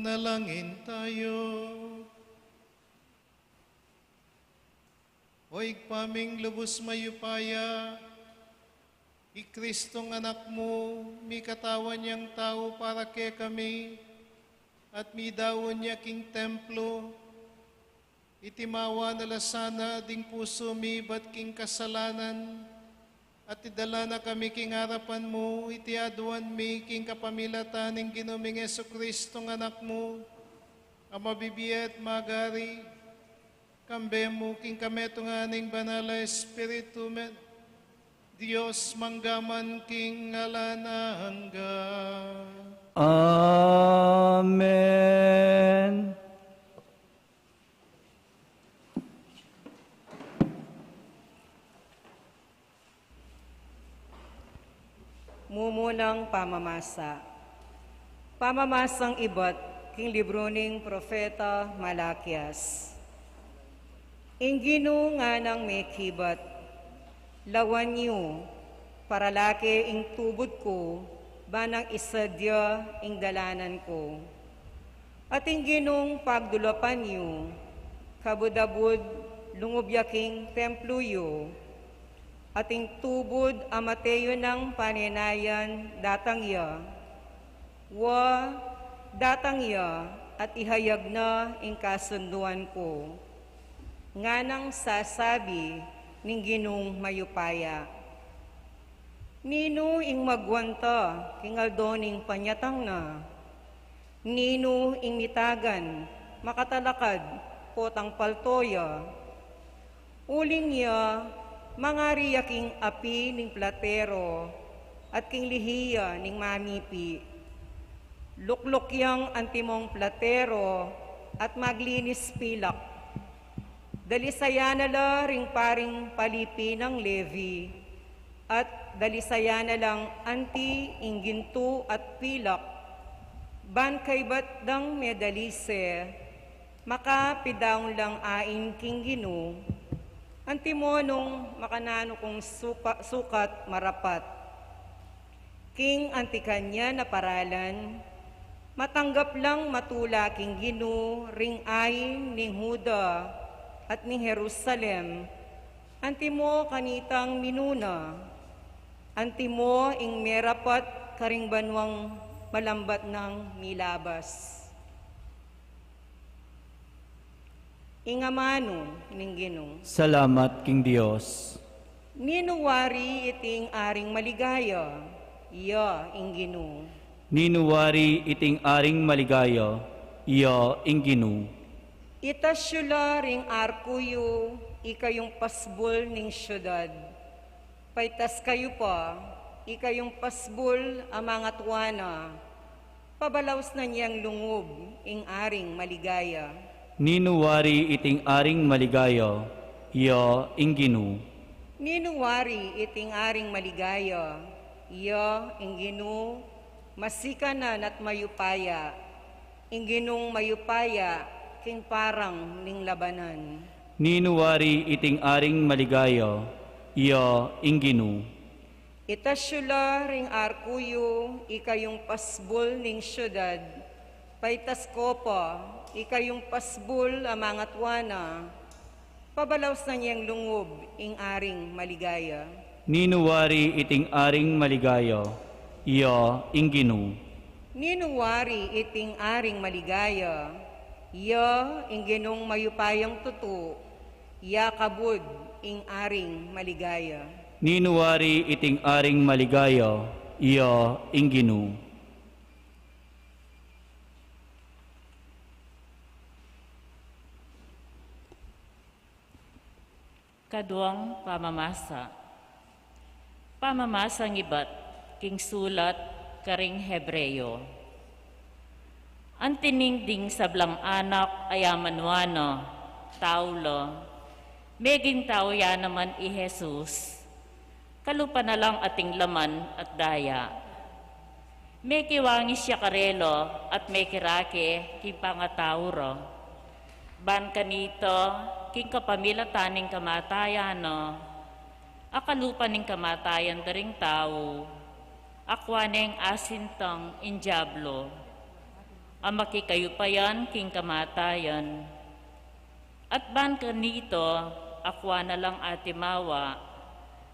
Manalangin tayo. O Ibpa ming lubus mayupaya, i Kristong Anak mu, mikatawan yang tau para kekami, at midaun ya king templo, itimawa na la sana ding pusu mi ibat king kasalanan, at idala na kami king arapan mu, iti aduan mi king kapamilatan ning Ginu ming Jesucristo nga Anak mu, a mabibie at magari, kambe mu king kametungan ning Banal a Espiritu, Dios, mangga man king alang angga. Amen. Mumunang pamamasa. Pamamasang ibat king libru ning Propeta Malakias. Ing Ginu nganang mekibat, lawan yu, paralake ing tubud ku, banang isadya ing dalanan ku. At ing Ginung pagdulapan yu, kabud-abud lungub ya king templu yu, at ing tubud a mate yu nang panenayan datang ya, wa, datang ya, at ihayag na ing kasunduan ku, nganang sasabi ning Ginung mayupaya. Ninu ing magwanta king aldo ning panyatang na? Ninu ing mitagan, makatalakad, potang palto ya? Uling ya, mangari ya king api ning platero, at king lihi ya ning mamipi. Lukluk yang antimong platero, at maglinis pilak. Dalisayan na la ring paring palipi nang Levi, at dalisayan na lang anti ing gintu at pilak, ban kaybat dang medalise, makapidaun lang ain king Ginu, antimo nung makananu kung supa-, sukat marapat. King anti kanyan a paralan, matanggap lang matula king Ginu ring ain ning Juda at ning Jerusalem, antimo kanitang minuna, antimo ing merapat karing banuang malambat nang milabas. Ing amanu ning Ginu. Salamat king Dios. Ninu wari iting aring maligaya? Ya ing Ginu. Ninu wari iting aring maligaya? Ya ing Ginu. Itas yu la ring arku yu, ikayung pasbul ning siudad. Paitas kayu pa, ikayung pasbul a mangatua na. Pabalaus na niang lungub ing aring maligaya. Ninu wari iting aring maligaya? Ya ing Ginu. Ninu wari iting aring maligaya? Ya ing Ginu. Masikanan at mayupaya. Ing Ginung mayupaya king parang ning labanan. Ninu wari iting aring maligaya? Ya ing Ginu. Itas yu la ring arku yu, ikayung pasbul ning siudad. Paitas ko pa, ikayung pasbul a mangatua na. Pabalaus na niang lungub ing aring maligaya. Ninu wari iting aring maligaya? Ya ing Ginu. Ninu wari iting aring maligaya? Ya ing Ginung mayupayang tutu. Ya kabud ing aring maligaya. Ninu wari iting aring maligaya? Ya ing Ginu. Kaduang pamamasa. Pamamasang ibat king sulat karing Hebreo. Anti ning ding sablang anak a yaman wa na, tau la, meging tau ya naman i Jesus, kalupa na lang ating laman at daya. Mekiwangis ya karela at mekirake king pangatau ra. Ban kanita, king kapamilatan ning kamatayan na, a kalupa ning kamatayan da ring tau, akua neng asintang ing Diablo. a makikayupayan king kamatayan. At ban kanito, akua na lang atimawa,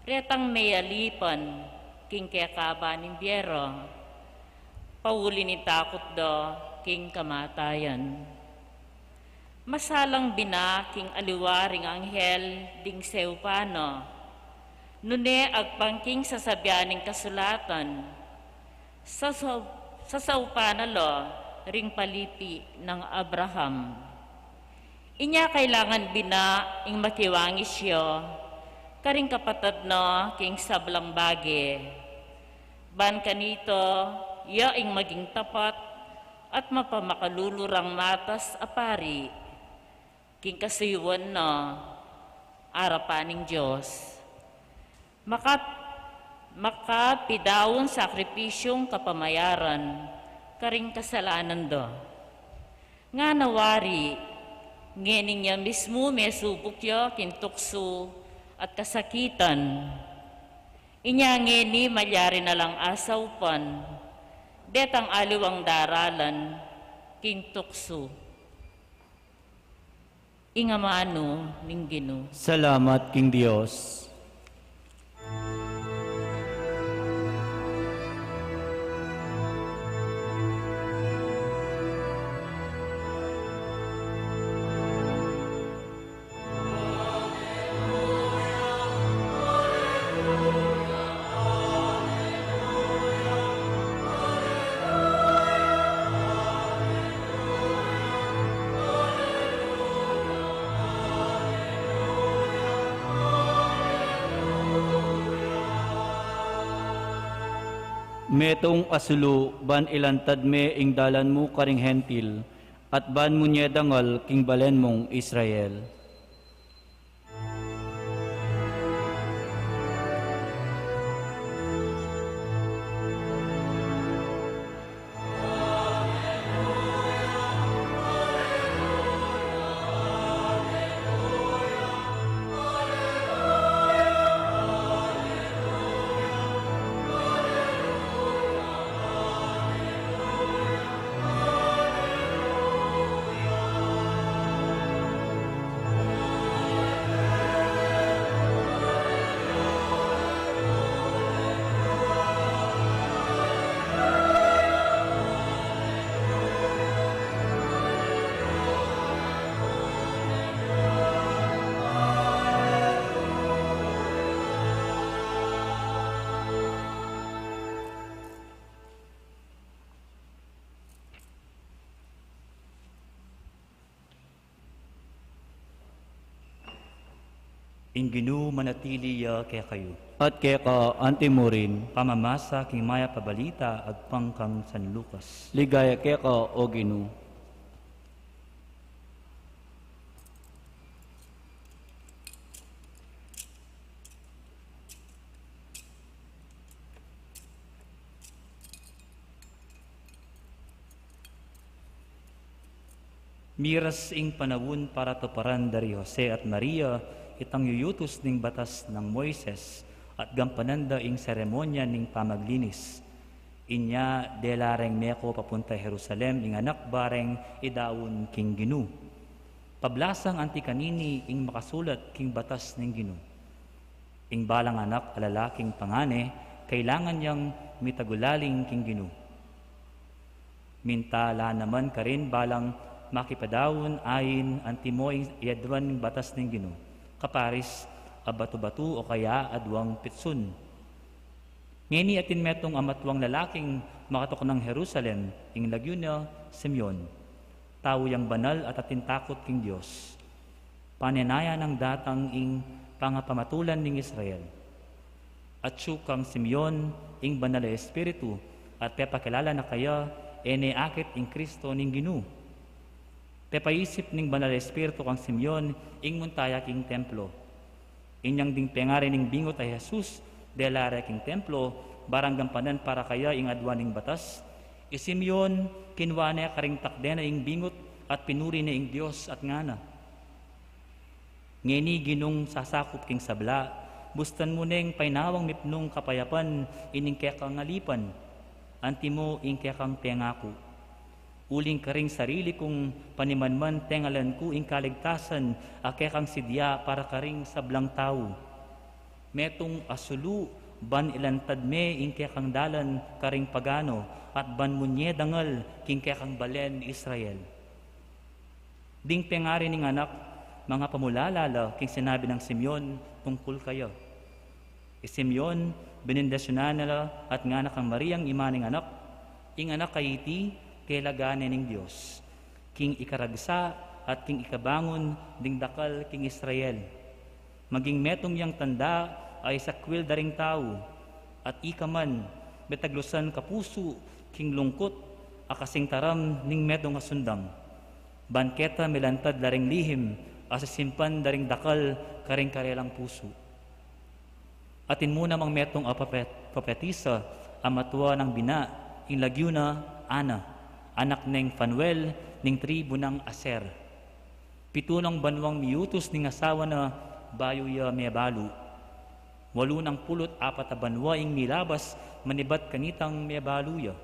retang meyalipan king kekaban ning bie ra, pauli ning takut da king kamatayan. Masalang bina king aliwa ring anghel ding seupan na, nune agpang king sasabian ning kasulatan, sasau-, sasaupan na la ring palipi nang Abraham. Inya kailangan bina ing makiwangis ya karing kapatad na king sablang bage. Ban kanito, ya ing maging tapat at mapamakalulu rang matas a pari king kasuyuan na arapan ning Dios. Maka-, makapidaun sakripisyung kapamayaran karing kasalanan da. Ngana wari, ngening ya mismu mesubuk ya king tuksu at kasakitan. Inya ngeni malyari na lang asaupan detang aliwang daralan king tuksu. Ing amanu ning Ginu. Salamat king Dios. Metung a sulu ban ilantad me ing dalan mu karing Hentil, at ban munye dangal king balen mung Israel. Ing Ginu manatili ya kekayu. At keka antimurin. Pamamasa king mayap a balita agpang kang San Lucas. Ligaya keka, O Ginu. Miras ing panaun para tuparan da ri Jose at Maria itang yuyutus ning batas nang Moises at gampanan da ing seremonya ning pamaglinis. Inya dela reng meko papunta Jerusalem ing anak bareng idaun king Ginu. Pablasang anti kanini ing makasulat king batas ning Ginu. Ing balang anak a lalaking pangane, kailangan yang mitagulaling king Ginu. Minta la naman karin balang makipadaun ain antimo ing iaduan ning batas ning Ginu, kaparis a batu-batu o kaya aduang pitsun. Ngeni atin metung a matuang lalaking makatuknang Jerusalem, ing lagyu na Simeon. Tau yang banal at atin takut king Dios. Panenayan nang datang ing pangapamatulan ning Israel. Atyu kang Simeon ing Banal a Espiritu, at pepakilala na kaya e ne akit ing Kristo ning Ginu. Pepaisip ning Banal a Espiritu kang Simeon ing munta ya king templo. Inyang ding pengari ning bingut a Jesus dela re king templo, barang gampanan para kaya ing aduan ning batas, i Simeon kinua ne karing takde na ing bingut at pinuri ne ing Dios at ngana, "Ngeni Ginung sasakup king sabla, bustan mu neng painawang mipnung kapayapan ining kekang alipan, antimo ing kekang pengaku. Uling karing sarili kung panimanman tengalan ku ing kaligtasan a kekang sidya para karing sablang tau. Metung a sulu ban ilantad me ing kekang dalan karing pagano at ban munye dangal king kekang balen Israel. Ding pengari ning anak, mangapamulala la king sinabi nang Simeon tungkul kaya. I Simeon, benindisyunan na la at ngana kang Mariang ima ning anak, ing anak a iti, kelagan ne ning Dios, king ikaragsa at king ikabangun ding dakal king Israel. Maging metung yang tanda a isakwil da ring tau, at ika man, metaglusan kapusu king lungkut a kasing taram ning metung a sundang. Ban keta melantad la ring lihim a sisimpan da ring dakal karing karelang pusu. Atin mu namang metung a propet-, propetisa a matua nang bina, ing lagyu na Ana, anak neng Fanuel, ning tribu nang Aser. Pitu nang banuang miyutus ning asawa na bayu ya mebalu. Walu nang pulu't apat a banua ing milabas manibat kanitang mebalu ya.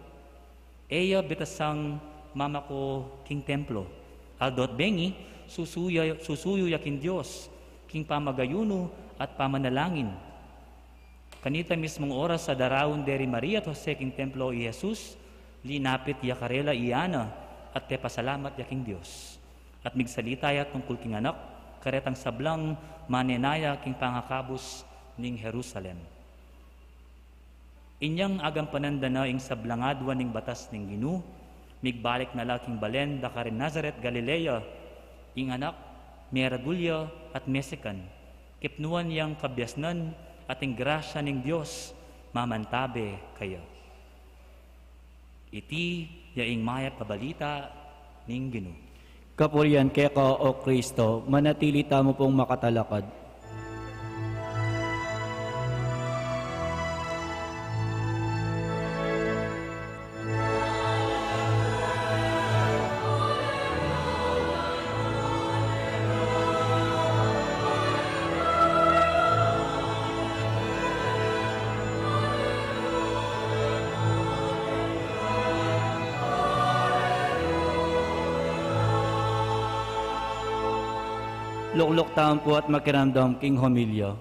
E ya betasang mamako king templo. Aldo't bengi, susuya-, susuyu ya king Dios, king pamagayunu at pamanalangin. Kanita mismung oras a daraun de ri Maria at Jose king templo i Jesus, linapit ya karela i Ana, at pepasalamat ya king Dios. At migsalita ya tungkul king anak, karetang sablang manenaya king pangakabus ning Jerusalem. Inyang agampanan da na ing sablang adwan ning batas ning Ginu, migbalik na la king balen da karin Nazaret, Galilea, ing anak, meragul ya at mesekan, kipnuan yang kabiasnan at ing grasya ning Dios mamantabe kaya. Iti ya ing mayap a balita ning Ginu. Kapurian keka, O Kristo, manatili tamu pung makatalakad. Lukluk tamu pu at makiramdam king homilya.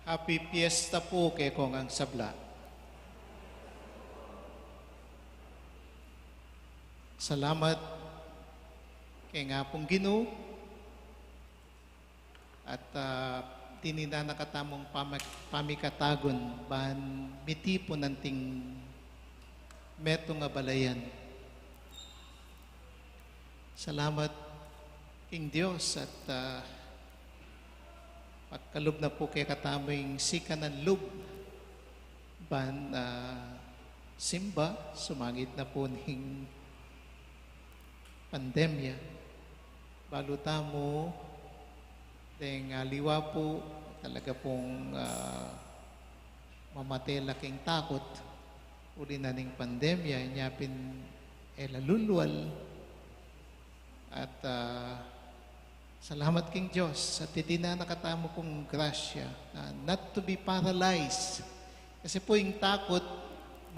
Happy Fiesta pu kekong sabla. Salamat king Apung Ginu at, ah, dininan na katamung pamik-, pamikatagun ban mitipun anting metung a balayan. Salamat king Dios at, ah, pagkalub na pu kekatamu ing sikanan lub ban, ah, simba sumangid na pu ning pandemya. Balu tamu deng aliwa pu, talaga pung, ah, mamate la king takut uli na ning pandemya, inya pin e la lulwal. At, ah, salamat king Dios at dininan na katamu pung grasya na not to be paralyzed. Kasi pu ing takut,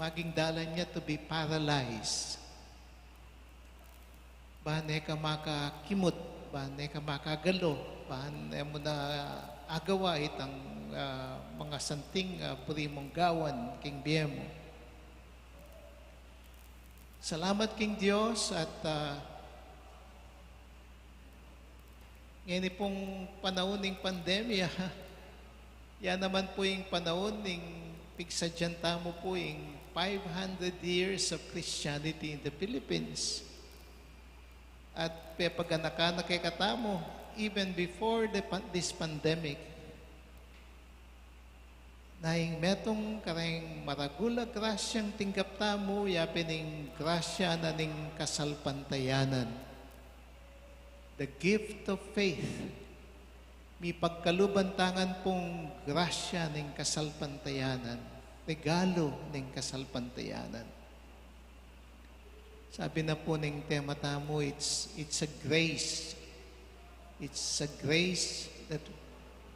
maging dalan ya to be paralyzed. Ban e ka makakimut, ban e ka makagalo, ban e mu na agawa itang, ah, mga santing, ah, buri mung gawan king bie mu. Salamat king Dios at, ah, ngeni pung panaun ning pandemya, ya naman pu ing panaun ning pigsadyan tamu pu ing five hundred years of Christianity in the Philippines. At pepaganakan na kekatamu, even before the pan-, this pandemic, na ing metung kareng maragul a grasyang tinggap tamu, ya pin ing grasya na ning kasalpantayanan. The gift of faith. Mipagkaluban tangan pung grasya ning kasalpantayanan, regalo ning kasalpantayanan. Sabi na pu ning tema tamu, it's, it's a grace. It's a grace that,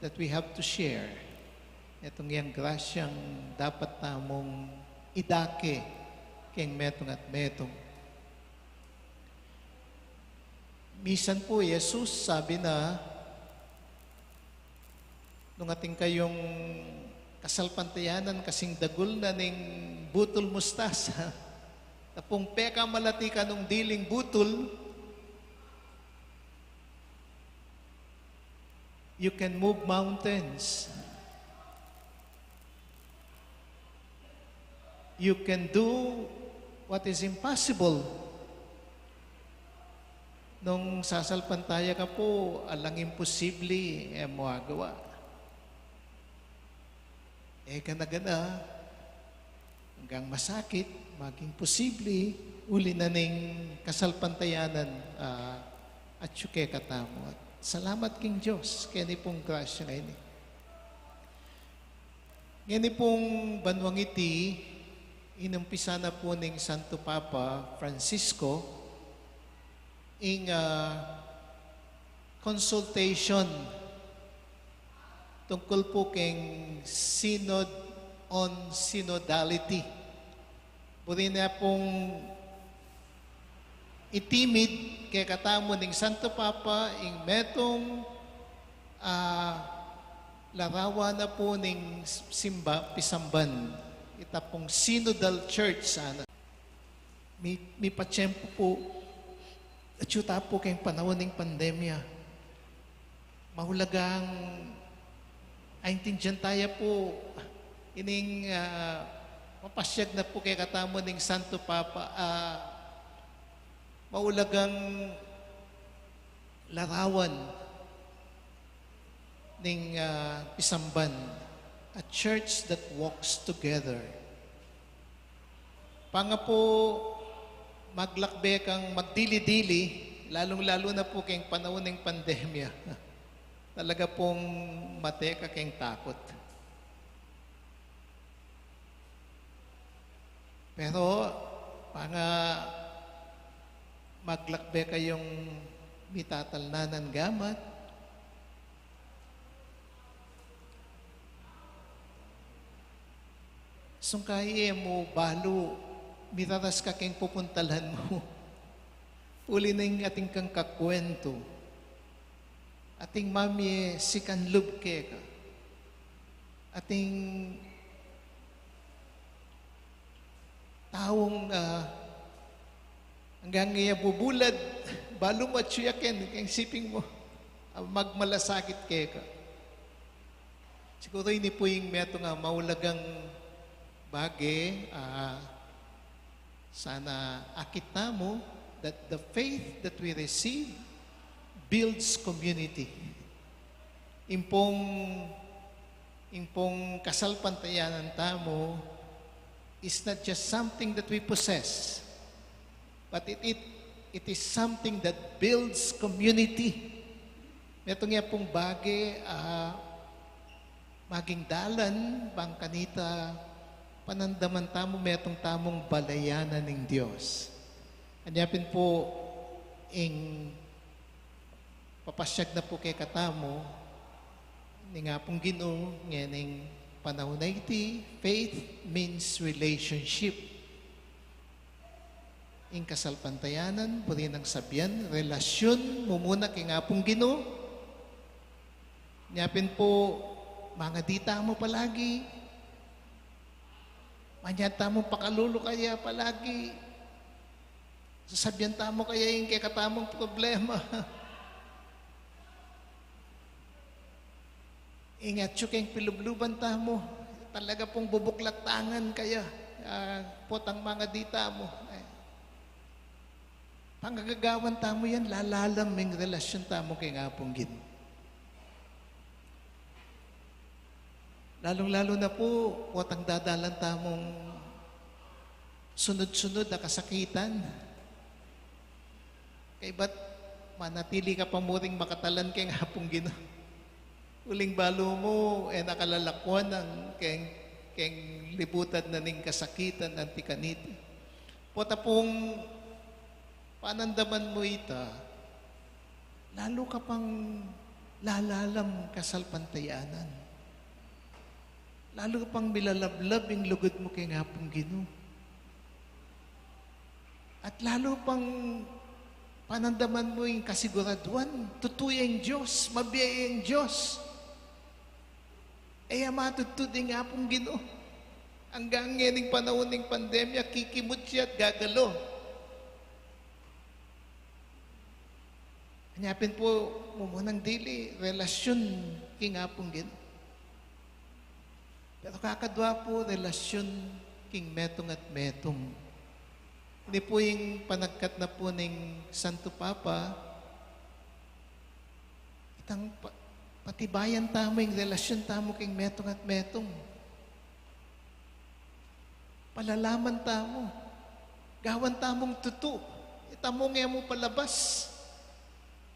that we have to share. Itong yang grasyang dapat tamung idake keng metung at metung. Misan pu, Jesus, sabi na, nung atin kayung kasalpantayanan kasing dagul na ning butul mustasa, tapung pekamalati ka nung diling butul, you can move mountains. You can do what is impossible. Nung sasalpantaya ka pu, alang imposible e mu agawa. E ka na gana, anggang masakit, maging posible, uli na ning kasalpantayanan, ah, atyu kekatamu. At salamat king Dios, keni pung grasya ngeni. Ngeni pung banuang iti, inumpisa na pu ning Santo Papa Francisco ing, ah, consultation tungkul pu keng Synod on Synodality. Buri na pung itimid kekatamu ning Santo Papa ing metung, ah, larawan na pu ning simba, pisamban. Ita pung synodal church sana. Mi, mipatiempu pu, atyu ta pu keng panaun ning pandemya. Maulagang aintindian taya pu ining, ah, mapasiag na pu kekatamu ning Santo Papa, ah, maulagang larawan ning, ah, pisamban, a church that walks together. Panga pu maglakbe kang magdili-dili, lalung-lalu na pu keng panaun ning pandemya. Talaga pung mate ka keng takut. Pero, panga maglakbe kayung mitatalnan a gamat, sungkayi e mu balu, miraras ka keng pupuntalan mu. Uli na ing atin kang kakuentu, atin mamie sikan lub keka, atin taung, ah, anggang iya bubulad, balu mu atyu ya ken, keng siping mu, ah, magmalasakit keka. Siguru ini pu ing metung a maulagang bage, ah, sana akit tamu that the faith that we receive builds community. Ing pung, ing pung kasalpantayanan tamu is not just something that we possess, but it, it, it is something that builds community. Metung ya pung bage, ah, maging dalan bang kanita panandaman tamu metung tamung balayanan ning Dios. Anya pin pu ing papasiag na pu kekatamu ning Apung Ginu ngening panaun a iti, faith means relationship. Ing kasalpantayanan, buri nang sabian, relasyun mu muna keng Apung Ginu. Nya pin pu, mangadi tamu palagi. Manyad tamu pakalulu kaya palagi. Sasabian tamu kaya ing kekatamung problema. Ing atyu keng pilubluban tamu, talaga pung bubuklat tangan kaya, ah, potang mangadi tamu. Eh, pangagagawan tamu yan, lalalam ing relasyun tamu keng Apung Ginu. Lalung-lalu na pu, potang dadalan tamung sunud-sunud a kasakitan. Kaybat manatili ka pa mu ring makatalan keng Apung Ginu. Uling balu mu, e na ka lalakwan nang keng, keng libutan na ning kasakitan anti kaniti. Pota pung panandaman mu ita, lalu ka pang lalalam kasalpantayanan. Lalu pang milalablab ing lugud mu keng Apung Ginu. At lalu pang panandaman mu ing kasiguraduan, tutu yang Dios, mabie yang Dios. E ya matudtud ing Apung Ginu. Anggang ngening panaun ning pandemya, kikimut ya at gagalu. Anya pin pu, mumunang dili, relasyun king Apung Ginu. Pero kakadwa pu, relasyun king metung at metung. Ini pu ing panagkat na pu ning Santo Papa, itang pa-, patibayan tamu ing relasyun tamu king metung at metung. Palalaman tamu. Gawan tamung tutu. Ita mu ngan mu palabas.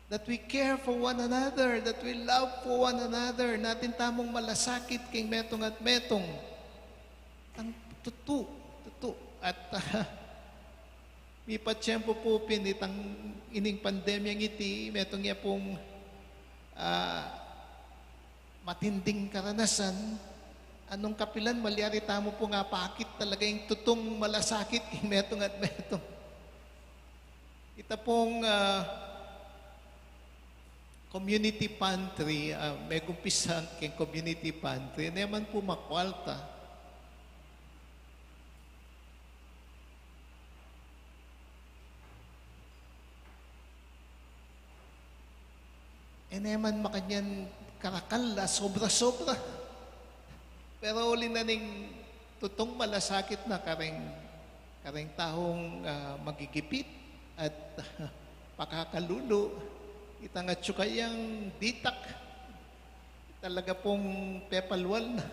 That we care for one another, that we love for one another. Atin tamung malasakit king metung at metung. Itang tutu, tutu. At, ah, mipatsyempo pu pin itang ining pandemyang iti, metung ya pung, ah, matinding karanasan, anung kapilan, malyari tamu pung apakit talaga ing tutung malasakit king metung at metung. Ita pung, ah, community pantry, ah, megumpisa king community pantry, e ne man pu makwalta. E ne man makanyan karakal a sobra-sobra. Pero uli na ning tutung malasakit na kareng, kareng taung, ah, magigipit at pakakalulu, itang atsu kayang ditak, talaga pung pepalwal na.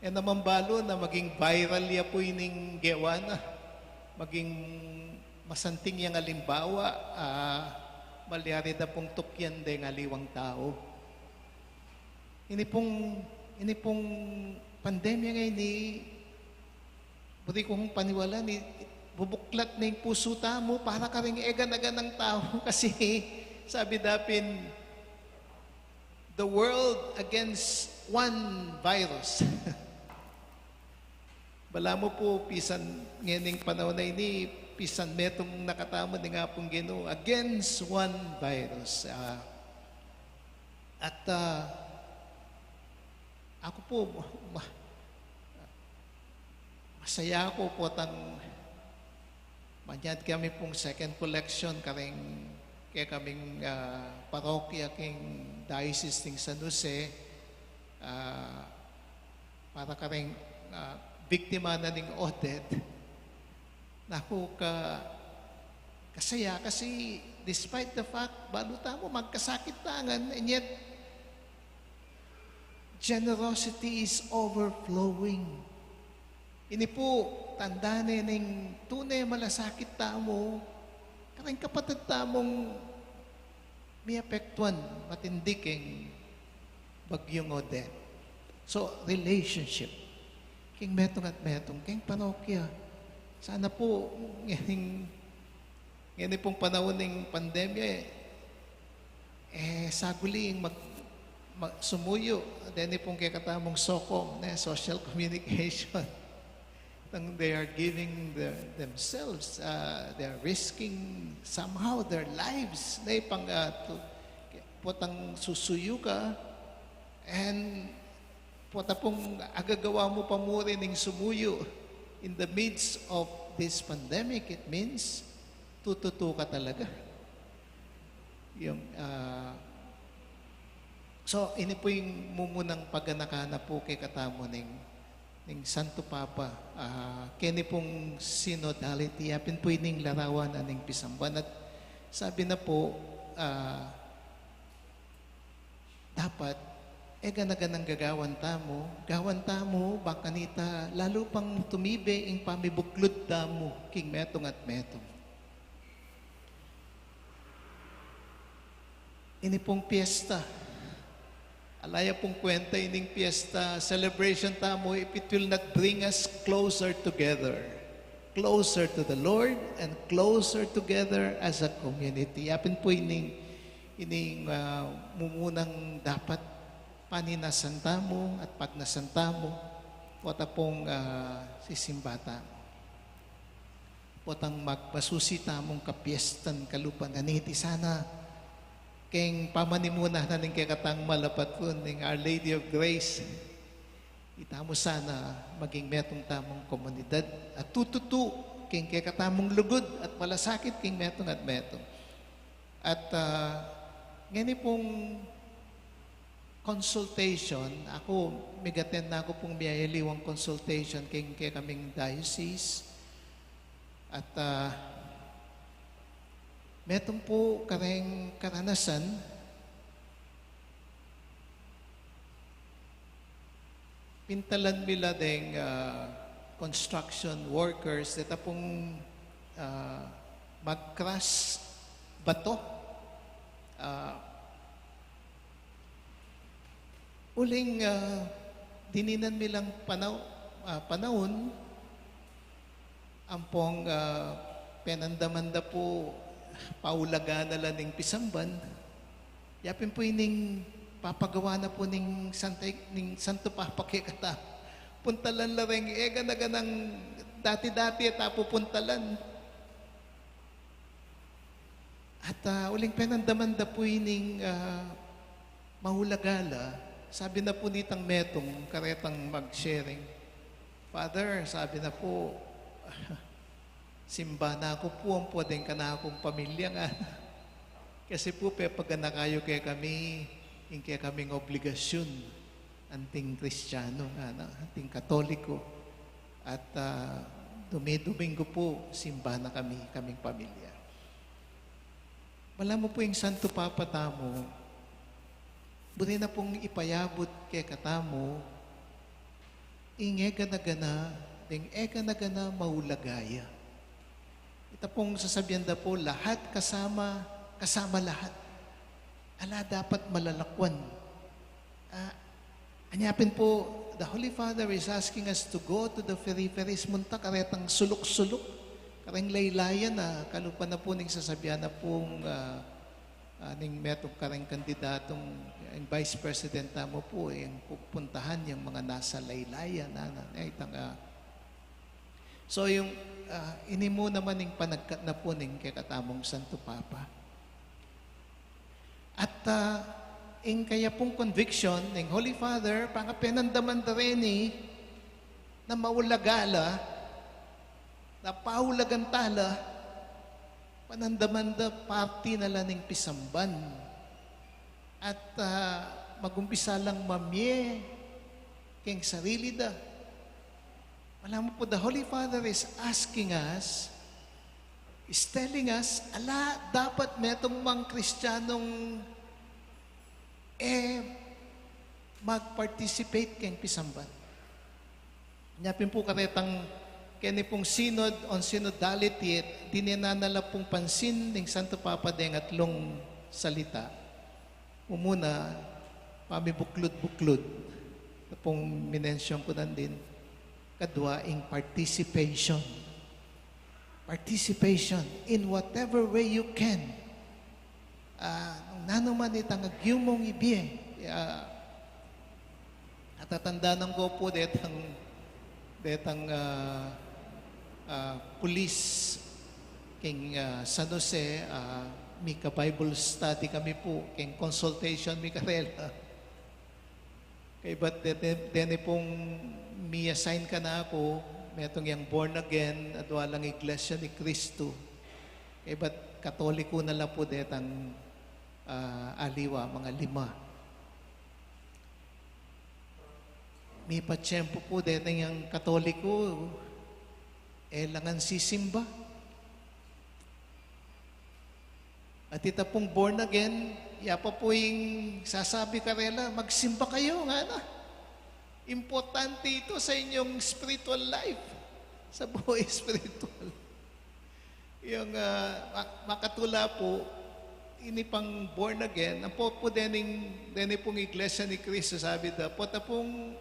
E naman balu na maging viral ya pu ining gewa na. Maging masanting yang alimbawa, ah, malyari da pung tukyan deng aliwang tau. Ini pung, ini pung pandemya ngeni, buri kung paniwalan, i-, bubuklat na ing pusu tamu para karing e gana-ganang tau. Kasi sabi da pin, "The world against one virus." Balamu pu, pisan ngening panaun a ini, pisan metung na katamu ning Apung Ginu against one virus. Ah, at, ah, aku pu, ma-, masaya aku potang manyad kami pung second collection kareng kekaming, ah, parokya king Diocese ning San Jose, ah, para kareng, ah, biktima na ning Odette. Naku, ka-, kasaya kasi despite the fact, balu tamu magkasakit ta ngan, and yet, generosity is overflowing. Ini pu, tanda ne ning tune malasakit tamu, kareng kapatad tamung miapektuan matindi king Bagyung Odette. So, relationship. King metung at metung, king parokya. Sana pu, ngeni, ngeni pung panaun ning pandemya, eh, eh, saguli ing mag-, mag-, sumuyu, deni pung kekatamung SOCCOM, ne, social communication. Nang they are giving the, themselves, uh, they are risking somehow their lives, ne, pang, uh, to, potang susuyu ka, and pota pung agagawa mu pa mu rin ing sumuyu in the midst of this pandemic, it means tututu ka talaga. Yung, ah, so, ini pu ing mumunang paganakan na pu kekatamu ning, ning Santo Papa, ah, keni pung synodality, apin pu ining larawan na ning pisamban. At sabi na pu, ah, dapat, e gana-ganang gagawan tamu, gawan tamu, bang kanita, lalu pang tumibe ing pamibuklud tamu, king metung at metung. Ini pung piyesta. Ala ya pung kwenta ining piyesta, celebration tamu, if it will not bring us closer together. closer to the Lord and closer together as a community. Yapin pu ining, ining, ah, mumunang dapat paninasan tamu at pagnasan tamu, pota pung, ah, sisimba tamu. Potang magpasusi tamung kapiestan kalupa na niti sana keng pamanimuna na ning kekatang malapatpun ning Our Lady of Grace. Itamu sana maging metung tamung komunidad at tututu keng kekatamung lugud at malasakit keng metung at metung. At, ah, ngeni pung consultation, aku, mig-attend na ku pung miyayaliwang consultation keng kekaming diocese. At, ah, metung pu kareng karanasan, pintalan mi la deng, ah, construction workers, deta pung, ah, mag-crush bato. Ah, uling, ah, dininan mi lang panaw-, ah, panaun, ampong, ah, penandaman da pu, paulaga na la ning pisamban. Yapin pu ining papagawa na pu ning Santa, ning Santo Papa kekata. Puntalan la reng e gana-ganang dati-dati e ta pupuntalan. At, ah, uling penandaman da pu ining, ah, maulaga la, sabi na pu nitang metung, karetang mag-sharing. "Father," sabi na pu, "simba na ku pu ampo deng kanakung pamilya nga. Kasi pu, pepaganaka yu kekami ing kekaming obligasyun anting Kristiyanu, ngana, anting Katoliko. At, ah, dumi-duminggu pu, simba na kami, kaming pamilya." Balamu pu ing Santo Papa tamu, buri na pung ipayabut kekatamu ing e gana-gana, deng e gana-gana maulaga ya. Ita pung sasabian da pu, lahat kasama, kasama lahat. Ala dapat malalakwan. Ah, anya pin pu, the Holy Father is asking us to go to the peripheries, munta karetang suluk-suluk, kareng laylayan na, kalupa na pu ning sasabian na pung, ah, ah, ning metung kareng kandidatung, eh, vice president tamu pu, eh, ing pupuntahan yang mga nasa laylayan, na, na, eh, itang, ah, so, yung, ah, ini mu naman ing panagkat na pu ning kekatamung Santo Papa. At, ah, ing kaya pung conviction ning Holy Father, pangapenandaman da reni na maulaga la, na paulagan ta la, panandaman da parti na la ning pisamban. At, ah, magumpisa lang mamie keng sarili da. Alam mo po, the Holy Father is asking us, is telling us, ala, dapat metung mang Kristiyanong e mag-participate keng pisamban. Nya pin po karetang keni pong synod on synodality, dininan na la pong pansin ning Santo Papa deng atlung salita. Mumuna, pamibuklud-buklud. Ita pong minensyun ku nandin. Kadwa, ing participation. Participation in whatever way you can. Ah, nung nanu man itang agyu mung ibie. Ah, atatandanan ku pu detang, detang, ah, ah, pulis keng, ah, San Jose, ah, mika-Bible study kami pu, keng consultation mi karela. Kaybat de-, de-, deni pung mi-assign kanaku, metung yang born again, adua lang Iglesia ni Cristo. Kaybat Katoliko na la pu detang, ah, aliwa, mga lima. Mipatiempo pu detang yang Katoliko, e la ngan sisimba. At ita pung born again, ya pa pu ing sasabi karela, "Magsimba kayu," ngana. Importante ito sa inyong spiritual life, sa buhay spiritual. Yung, ah, ma-, makatula pu, ini pang born again, ampo pu dening, deni pung Iglesia ni Cristo, sabi da, "Pota pung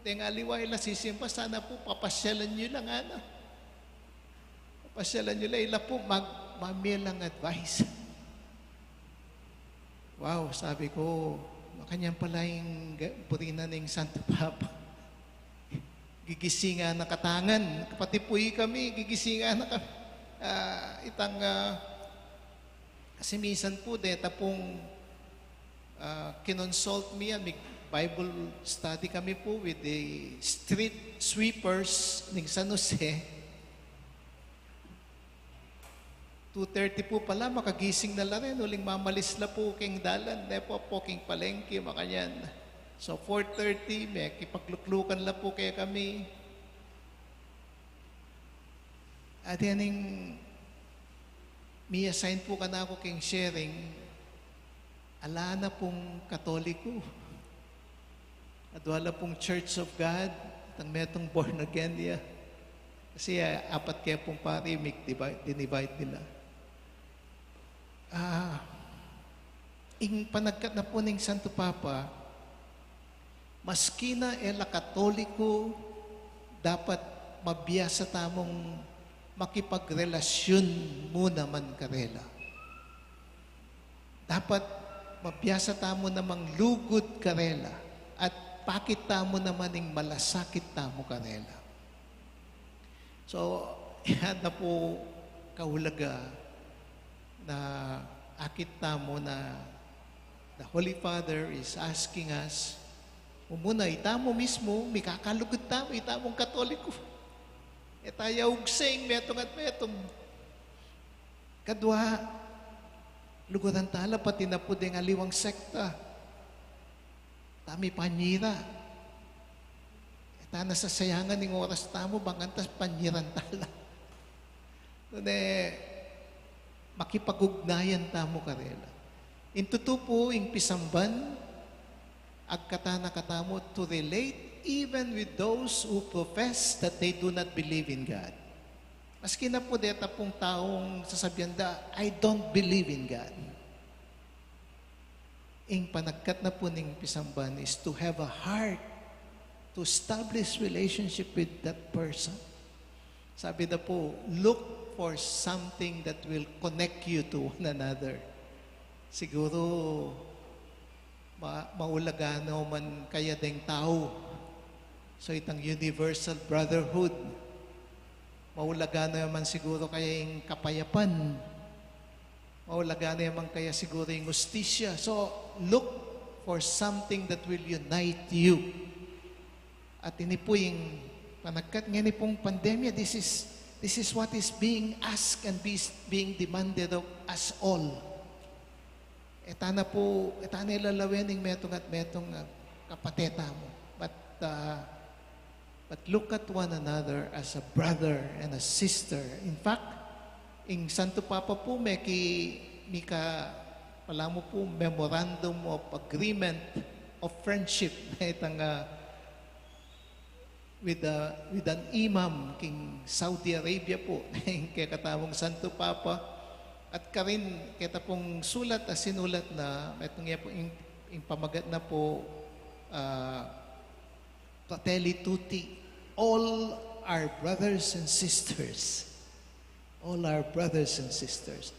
deng aliwa e la sisimba, sana pu papasyalan yu la," ngana. Pasyalan yu la, ila pu mag-, mamilang advice. Wow, sabi ku, makanyan pala ing ga-, buri na ning Santo Papa. Gigising na katangan, pati pu kami, gigising na ka-, ah, itang, ah, kasi minsan pu, deta pung, ah, kinonsult mi yan, mig-Bible study kami pu with the street sweepers ning San Jose. Two thirty pu pala, makagising na la rin, uling mamalis la pu keng dalan, ne pu, pu keng palengke, makanyan. So, four thirty, mekipagluklukan la pu kekami. At yan ing mi-assign pu kanaku keng sharing, ala na pung Katoliko. Adwa la pung Church of God, itang metung born again ya. Kasi, ah, apat ke pung pari, mig-divide, dinivide nila. Ah, ing panagkat na pu ning Santo Papa, maski na e la Katoliko, dapat mabiasa tamung makipagrelasyon mu naman karela. Dapat mabiasa tamu namang lugud karela at pakit tamu naman ing malasakit tamu karela. So, yan na pu kaulaga na akit tamu na the Holy Father is asking us, umuna, itamu mismu, mikakalugud tamu, itamung Katoliko. E ta ya ugsing metung at metung. Kadwa, luguran tala pati na pu deng aliwang sekta. Tami panyira. E ta na sasayangan ing oras tamu, bang kanita panyiran tala. Nune, makipag-ugnayan tamu karela. Ing tutu pu, ing pisamban, agkatan na katamu to relate even with those who profess that they do not believe in God. Maski na pu deta pung taung sasabian da, "I don't believe in God." Ing panagkat na pu ning pisamban is to have a heart to establish relationship with that person. Sabi da pu, "Look for something that will connect you to one another." Siguru, ma-, maulaga no man kaya deng tau. So, itang universal brotherhood. Maulaga no man siguru kaya ing kapayapan. Maulaga no man kaya siguru ing hustisya. So, look for something that will unite you. At ini pu ing panagkat ngeni pung pandemya, this is, this is what is being asked and be-, being demanded of us all. E ta na pu, e ta na ilalawen ing metung at metung, ah, kapatid tamu. But, ah, but look at one another as a brother and a sister. In fact, ing Santo Papa pu, meki-, mika-, palamu pu, Memorandum of Agreement of Friendship. Itang, ah, with a, with an imam king Saudi Arabia pu, ing kekatamung Santo Papa. At karin, keta pung sulat a sinulat na, metung ya pu ing, ing pamagat na pu, ah, Fratelli Tutti, all our brothers and sisters. All our brothers and sisters.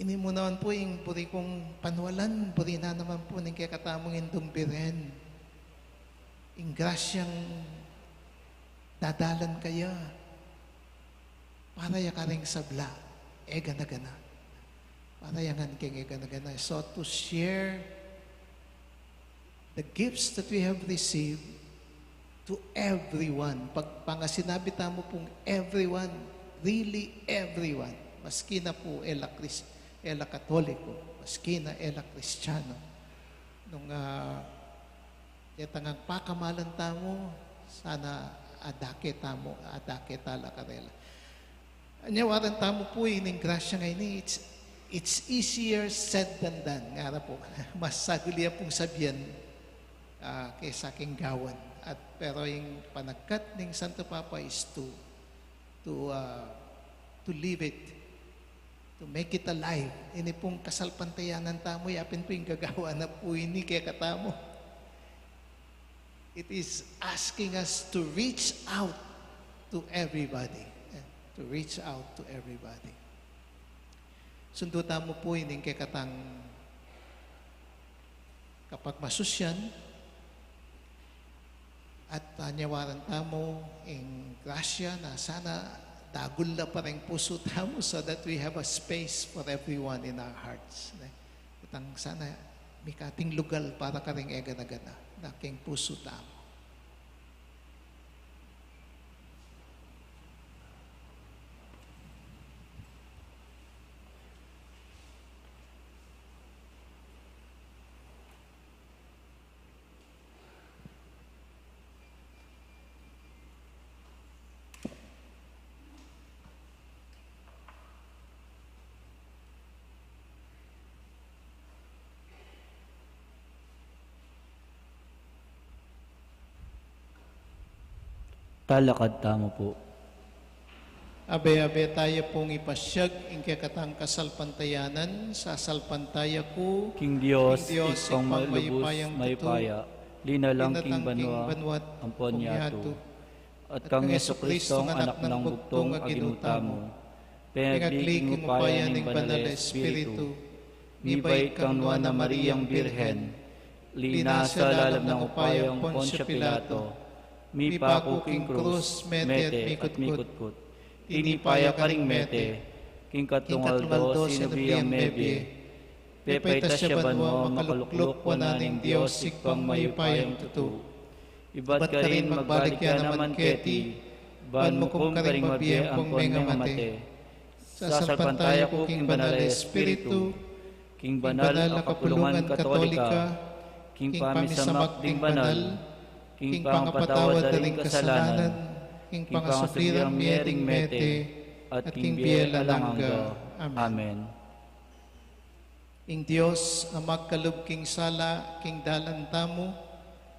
Ini mu naman pu ing buri kung panwalan, buri na naman pu ning kekatamung Indung Birhen. Ing grasyang dadalan kaya para ya karing sabla, e gana-gana. Para ya ngan keng e gana-gana. So to share the gifts that we have received to everyone. Pag, panga sinabi tamu pung everyone, really everyone. Maski na pu e la Kris-, e la Katoliko, maski na e la Kristiyano. Nung, ah, detang pakamalan tamu, sana adake tamu, adake tala karela. Anya, waran tamu pu ining grasya ngeni, it's, it's easier said than done. Ngara pu, mas saguli ya pung sabian, ah, kesa keng gawan. At, pero ing panagkat ning Santo Papa is to, to, ah, to live it, to make it alive. Ini pung kasalpantayanan tamu, yapin pu ing gagawan na pu ini kekatamu. It is asking us to reach out to everybody. to reach out to everybody. Sundu tamu pu ining kekatang kapagmasusyan at panyawaran tamu ing grasya na sana dagul la pa ring pusu tamu so that we have a space for everyone in our hearts. Ne? Itang sana mikating lugal para karing egana-gana na king pusu tamu. Talakad tamu pu. Abe-abe taya pung ipasyag ing kekatang kasalpantayanan, sasalpantaya ku king Dios, king Dios, Ibpang Ibpang malubus mayupayang tutu, mayupaya, linalang king banua, ampon yatu. At kang Jesucristo, Anak nang Bugtung a Ginu tamu, pengagli king upaya ning Banal a Espiritu, mibait kang Nuan a Mariang Birhen, linasa lalam nang upayang Poncio Pilato, mipaku king krus, mete at mikutkut. Tinipa ya karing mete, king katlung aldo sinubi yang mebie, pepaitas ya banua, makalukluk wanan ning Dios Ibpang mayupayang tutu. Ibat karin magbalik ya naman keti, ban mukum karing mabie ampon mengamate. Sasalpantaya ku king Banal a Espiritu, king banal a kapulungan Katolika, king pamisamak ding banal, king pangapatawad da ring kasalanan, king pangasubli rang mie ring mete, at king bie alang angga. Amen. Ing Dios a magkalub king sala, king dalan tamu,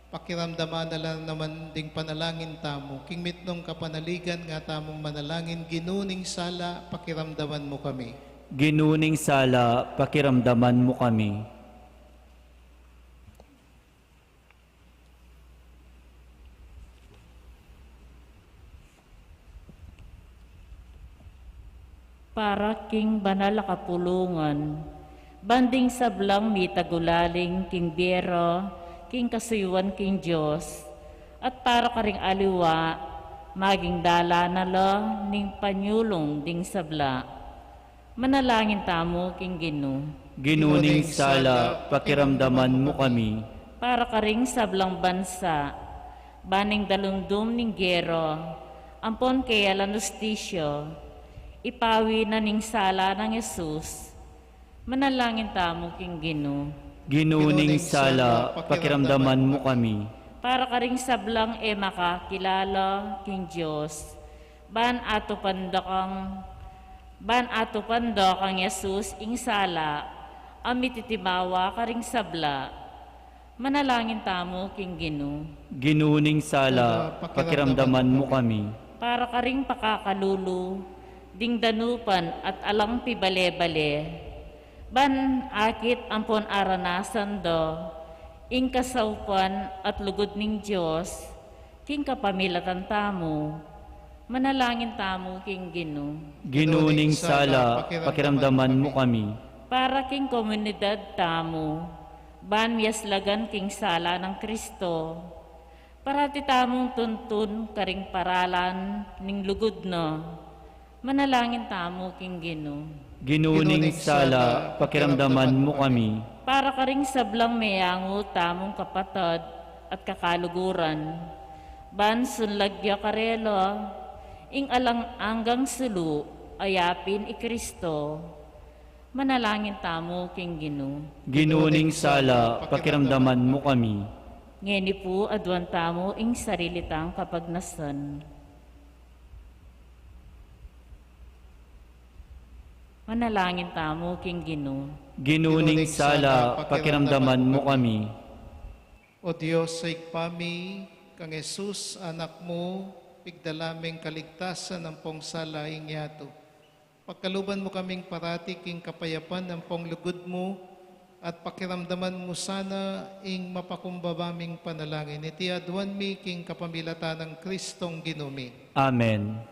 pakiramdaman na la naman ding panalangin tamu, king mitmung kapanaligan nga tamung manalangin, Ginu ning sala, pakiramdaman mu kami. Ginu ning sala, pakiramdaman mu kami. Para king banal a kapulungan, ban ding sablang mitagulaling king bie ra, king kasuyuan king Dios, at para karing aliwa, maging dalan na la ning panyulung ding sabla. Manalangin tamu king Ginu. Ginu ning sala, pakiramdaman mu kami. Para karing sablang bansa, ban ing dalumdum ning gera, ampon kealan hustisya, ipawi na ning sala nang Jesus. Manalangin tamu king Ginu. Ginu ning sala, pakiramdaman mu kami. Para karing sablang e makakilala king Dios, ban atupan da kang, ban atupan da kang Jesus ing sala a mititimawa karing sabla. Manalangin tamu king Ginu. Ginu ning sala, pakiramdaman mu kami. Para karing pakakalulu ding danupan at alang pibale-bale, ban akit ampon aranasan da ing kasaupan at lugud ning Dios, king kapamilatan tamu. Manalangin tamu king Ginu. Ginu ning sala, pakiramdaman mu kami. Para king komunidad tamu, ban miyaslagan king sala nang Kristo. Parati tamung tuntun karing paralan ning lugud na. Manalangin tamu king Ginu. Ginu ning sala, pakiramdaman mu kami. Para karing sablang meyangu tamung kapatad at kakaluguran, ban sunlag ya karela ing alang anggang sulu a yapin i Kristo. Manalangin tamu king Ginu. Ginu ning sala, pakiramdaman mu kami. Ngeni pu, aduan tamu ing sarili tang kapagnasan. Manalangin tamu king Ginu. Ginu ning sala, pakiramdaman mu kami. O Dios a Ibpa mi, kang Jesus a Anak mu, pigdala meng kaligtasan ampong sala ing yatu. Pagkaluban mu kaming parati king kapayapan ampong lugud mu, at pakiramdaman mu sana ing mapakumbaba ming panalangin. Iti aduan mi king kapamilatan nang Kristong Ginu mi. Amen.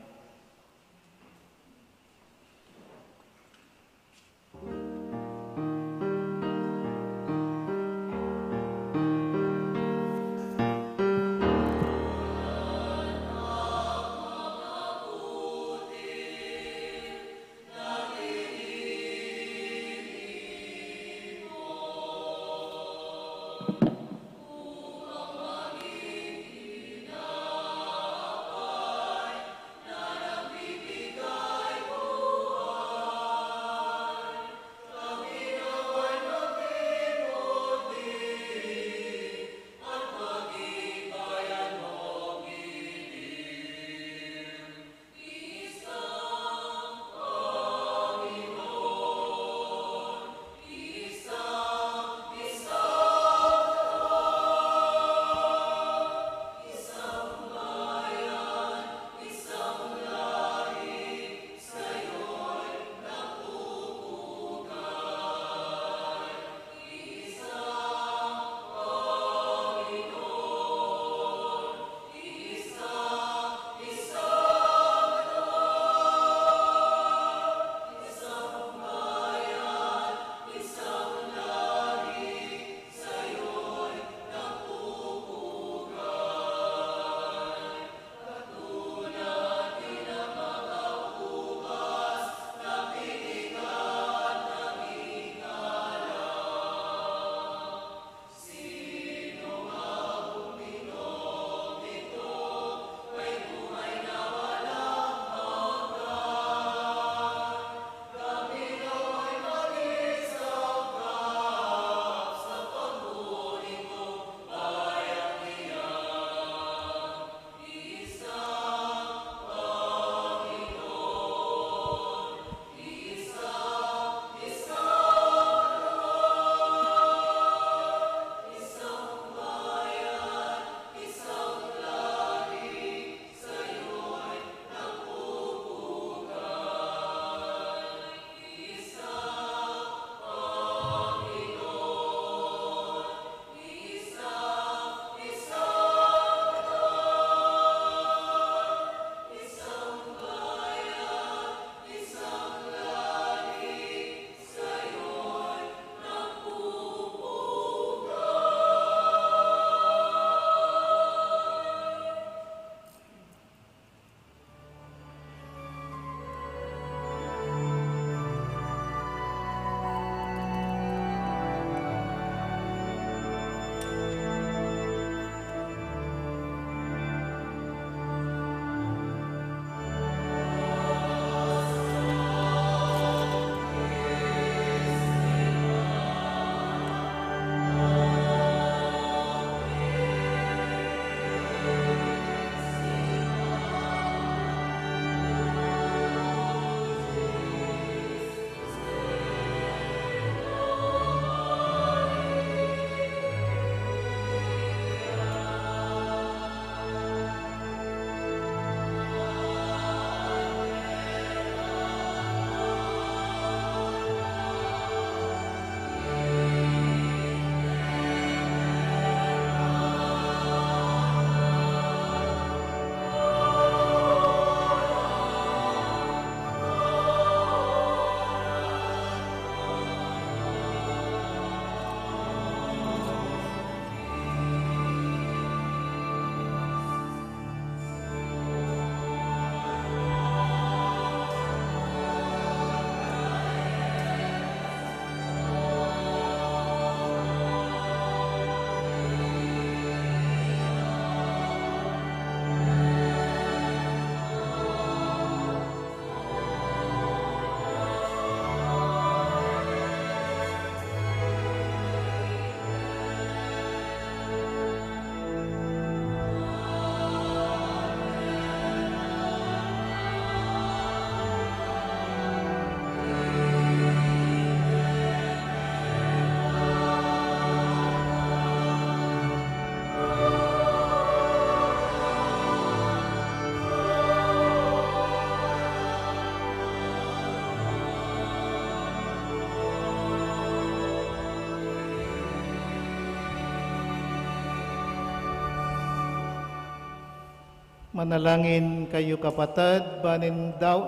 Manalangin kayu, kapatad, ban ing daw-,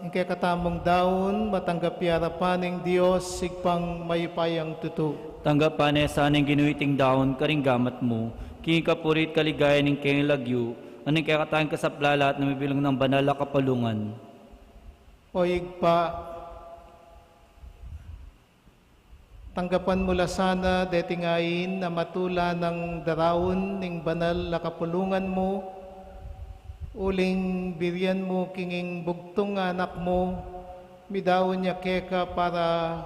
ing kekatamung daun, matanggap ya arapan ning Dios, Ibpang mayupayang tutu. Tanggapan na sa ning Ginu iting daun karing gamat mu, king kapurian at kaligayan ning kayang lagyu, at ning kekatang kasaplalan at ning mabilug nang banal a kapulungan. O Ibpa, tanggapan mu la sana deting ain a matula nang daraun ning banal a kapulungan mu, uling birian mu king ing bugtung a Anak mu, midaun ya keka para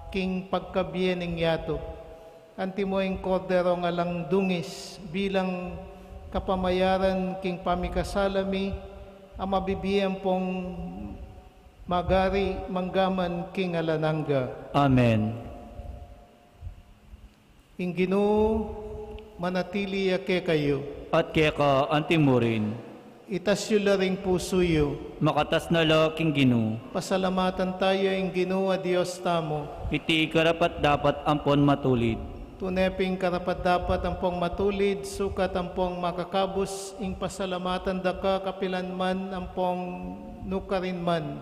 king pagkabie ning yatu. Antimo ing Korderong alang dungis bilang kapamayaran king pamikasala mi, a mabibie ampong magari mangga man king alang angga. Amen. Ing Ginu manatili ya kekayu. At keka anti murin. Itas yu la ring pusu yu. Makatas na la king Ginu. Pasalamatan tayu ing Ginu a Dios tamu. Iti karapat-dapat ampon matulid. Tune pin karapat-dapat ampong matulid, sukat ampong makakabus ing pasalamatan da ka kapilan man ampong nukarin man.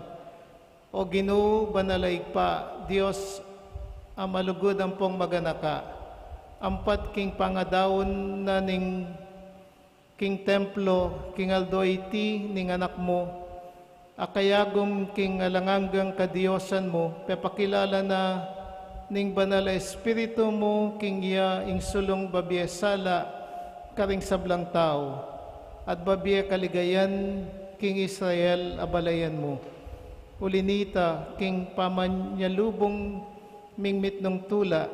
O Ginu, banal a Ibpa, Dios a malugud ampong maganaka, ampat king pangadaun na ning king templo, king aldo iti ning Anak mu, a kayagum king alang anggang kadiosan mu, pepakilala na ning Banal a Espiritu mu king iya ing sulung babie sala karing sablang tau, at babie kaligayan king Israel a balayan mu. Uli nita, king pamanyalubung ming mitmung tula,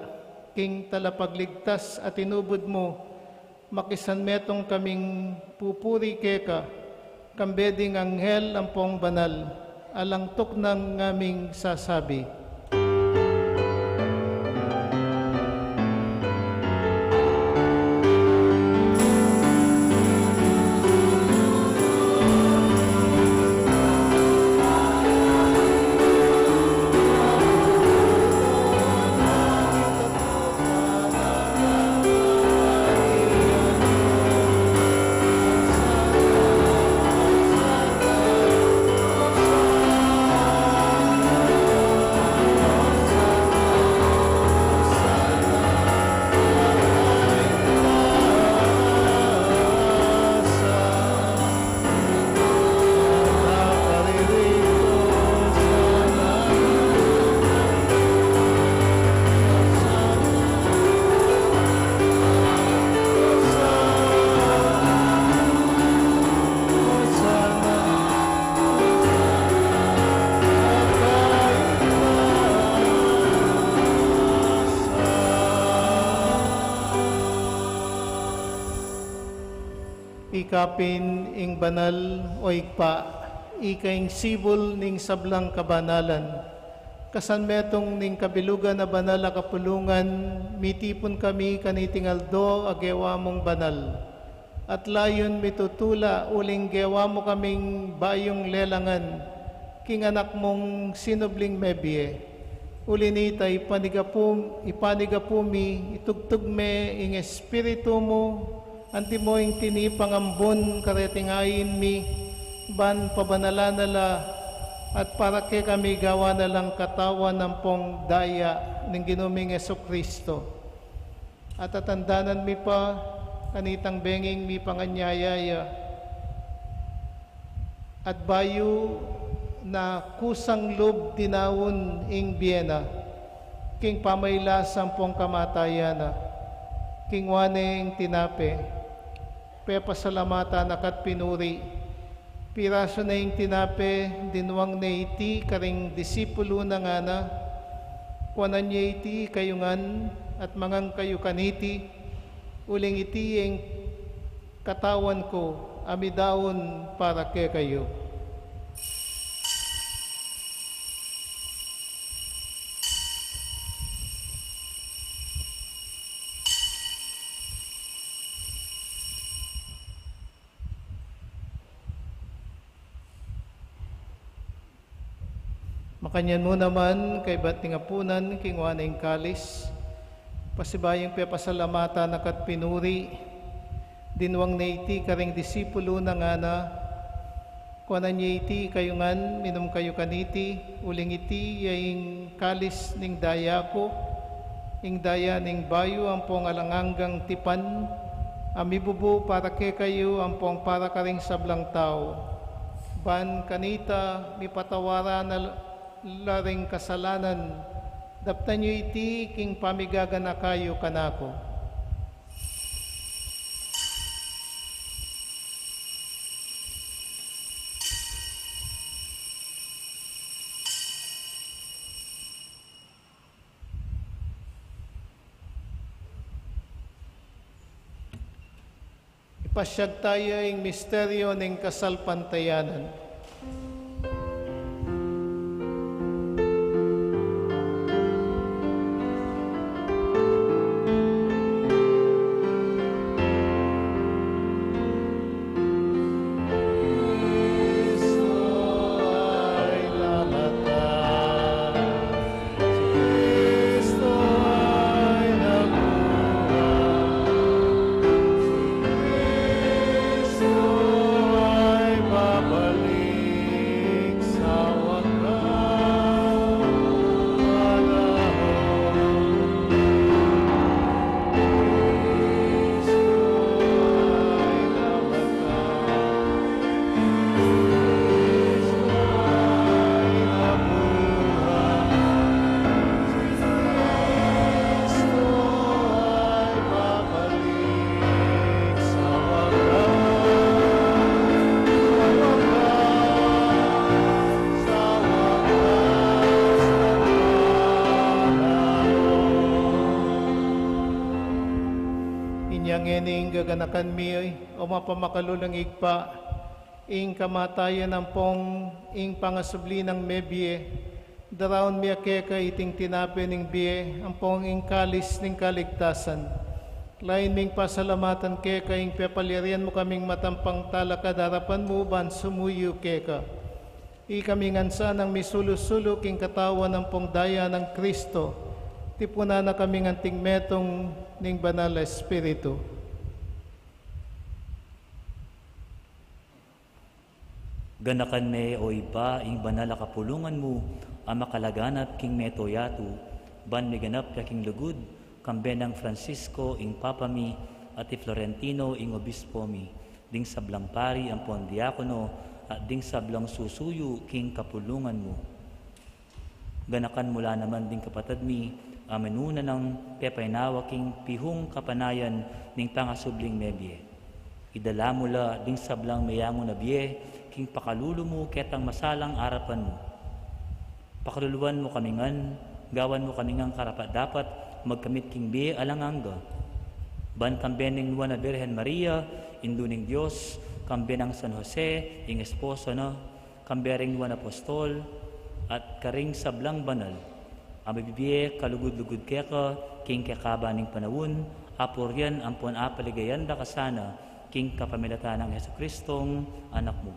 king talapagligtas a tinubud mu, makisanmetung kaming pupuri keka, kambe ding anghel ampong banal, alang tuknang ngaming sasabi. Ika pin ing banal, o Ibpa, ika ing sibul ning sablang kabanalan. Kasanmetung ning kabilugan a banal a kapulungan, mitipun kami kaniting aldo a gewa mung banal. At layun mitutula uling gewa mu kaming bayung lelangan king Anak mung sinubling mebie. Uli nita, ipanigapu, ipanigapu mi, itugtug me ing Espiritu mu, antimo ing tinipang ambun kareting ain mi, ban pabanalan na la, at para kekami gawan na lang katawan ampong daya ning Ginu ming Jesucristo. At tatandanan mi pa kanitang benging mipanganyaya ya, at bayu na kusang lub dinaun ing bie na, king pamailas ampong kamatayan na, kingwa ne ing tinape, pepasalamatan na ka't pinuri, pirasu ne ing tinape, dinwang ne iti karing disipulu na, ngana: Kuanan ye iti kayu ngan, at mangan kayu kaniti, uling iti ing katawan ku a midaun para kekayu. Makanyan mu naman, kaybat ning apunan, kingwa ne ing kalis, pasibayu yang pepasalamatan na ka't pinuri, Dinuang ne iti karing disipulu na, ngana: Kuanan ye iti ikayu ngan, minum kayu kaniti, uling iti ya ing kalis ning daya ku, ing daya ning bayu ampong alang anggang tipan, a mibubu para kekayu ampong para karing sablang tau. Ban kanita mipatawaran na la ring kasalanan. Daptan yu iti king pamigaganaka yu kanaku. Ipasyag taya ing misteryo ning kasalpantayanan. Inya ngeni, gaganakan mi, o mapamakalulung Ibpa, ing kamatayan ampong ing pangasubli nang mebie, daraun mi keka iting tinape ning bie ampong ing kalis ning kaligtasan. Lain ming pasalamatan keka ing pepalyarian mu kaming matampang talakad king arapan mu ban sumuyu keka. Ikami ngan sanang misulu-sulu king katawan ampong daya nang Kristo, tipunan na kaming anting metung ning Banal a Espiritu. Ganakan me, o Ibpa, ing banal a kapulungan mu a makalaganap king mabilug a yatu, ban miganap ya king lugud, kambe nang Francisco ing Papa mi, at i Florentino ing Obispo mi, ding sablang pari ampon diakono, at ding sablang susuyu king kapulungan mu. Ganakan mu la naman ding kapatad mi a minuna nang pepainawa king pihung kapanayan ning pangasubling mebie. Idala mu la ding sablang meyangu na bie king pakalulu mu ketang masalang arapan mu. Pakaluluan mu kami ngan, gawan mu kami ngan karapat-dapat magkamit king bie alang angga. Ban kambe ning Nuan a Birhen Maria, Indu ning Dios, kambe nang San Jose, ing esposo na, kambe ring Nuan a Apostol, at karing sablang banal a mibibie kalugud-lugud keka king kekaba ning panaun, apurian ampon apaligayan da ka sana king kapamilatan nang Jesucristong Anak mu.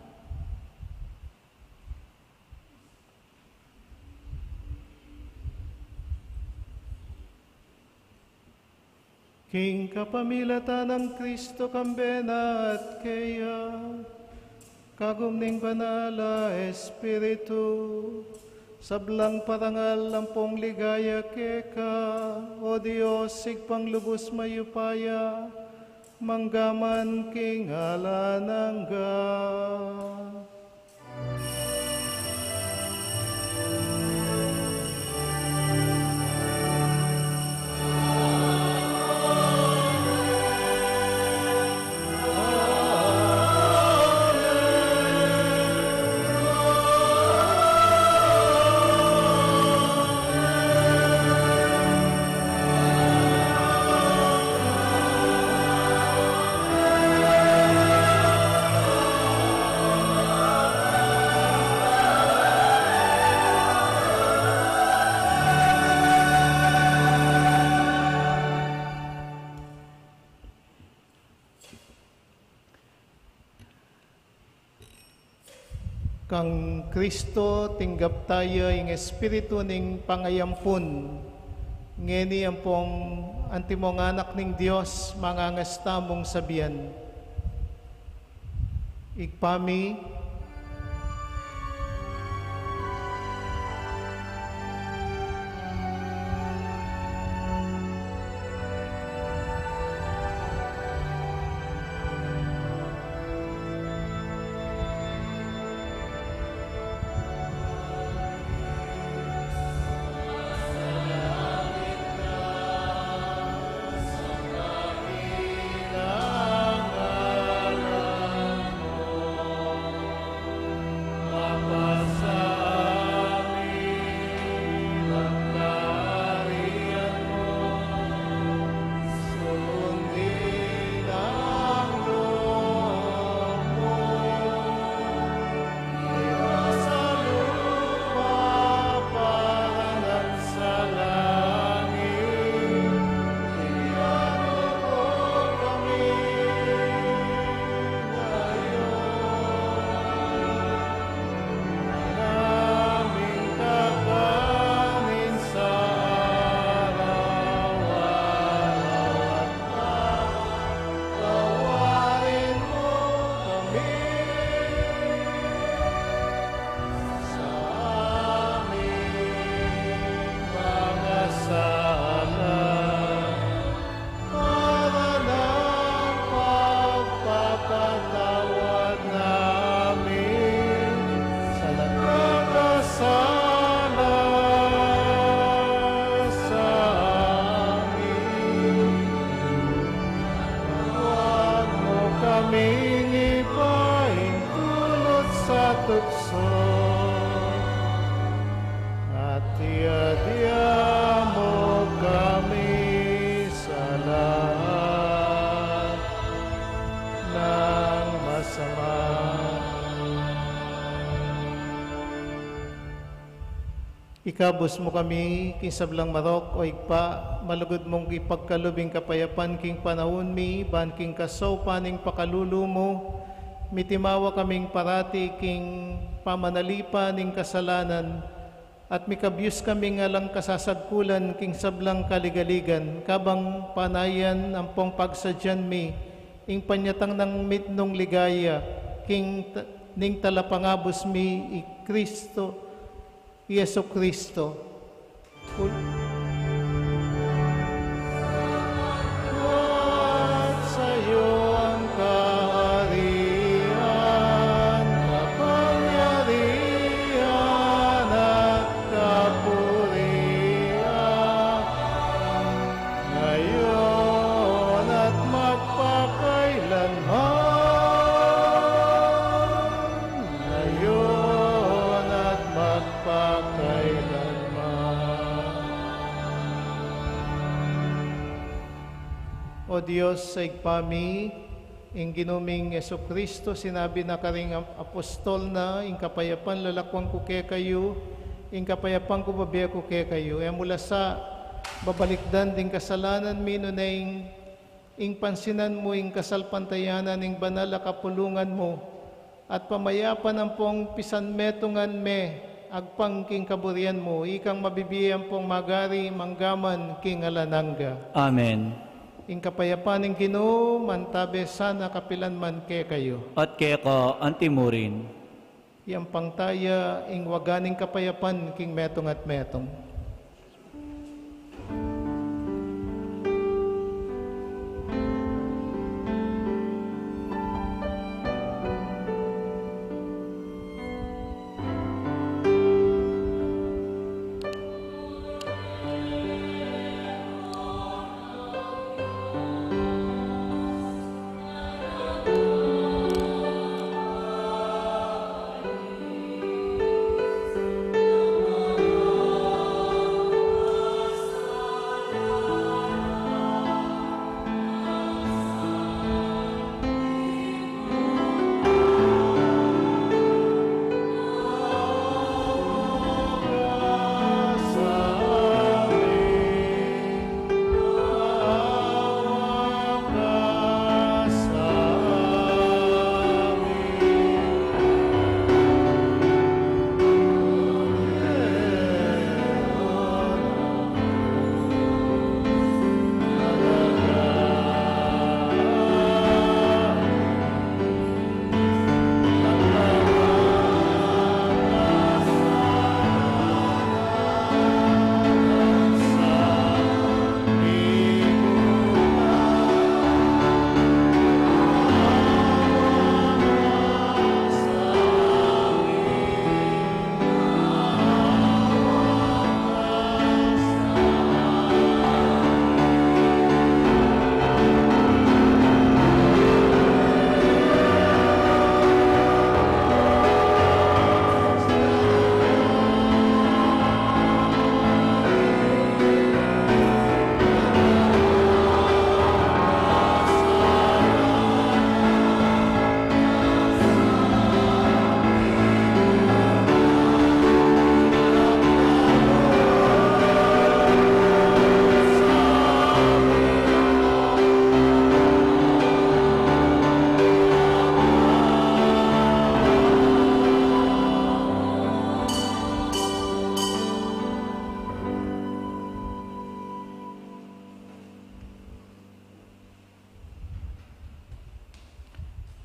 King kapamilatan nang Kristo, kambe na at keya, kagum ning Banal a Espiritu, sablang parangal ampong ligaya keka, o Dios, Ibpang lubus mayupaya, mangga man king alang angga. Kang Kristo, tinggap taya ing Espiritu ning pangayampun. Ngeni ampong antimong Anak ning Dios, mangangas tamung sabian. Ibpa mi, ikabus mu kami king sablang marok, o Ibpa, malugud mung ipagkalub ing kapayapan king panaun mi, ban king kasaupan ning pakalulu mu, mitimawa kaming parati king pamanalipan ning kasalanan, at mikabyus kaming alang kasasagkulan king sablang kaligaligan, kabang panayan ampong pagsadyan mi ing panyatang nang mitmung ligaya king t-, ning talapangabus mi i Kristo, i Jesucristo. Ul- At sayo ang kaharian, kapangyarihan at kapurian, ngayon at magpakailanman, ngayon at magpakailanman. O Dios, Ibpa mi, ing Ginu ming Jesucristo, sinabi na karing ap-, apostol na, "Ing kapayapan lalakuan ku kekayu, ing kapayapan ku bibie ku kekayu." E mu la sa babalikdan ding kasalanan mi, nune ing, ing pansinan mu ing kasalpantayanan ning banal a kapulungan mu, at pamayapan ampong pisanmetungan me agpang king kaburian mu, ikang mabibie ampong magari mangga man king alang angga. Amen. Ing kapayapan ning Ginu mantabe sana kapilan man kekayu. At keka antimurin. Iyampang taya ing waga ning kapayapan king metung at metung.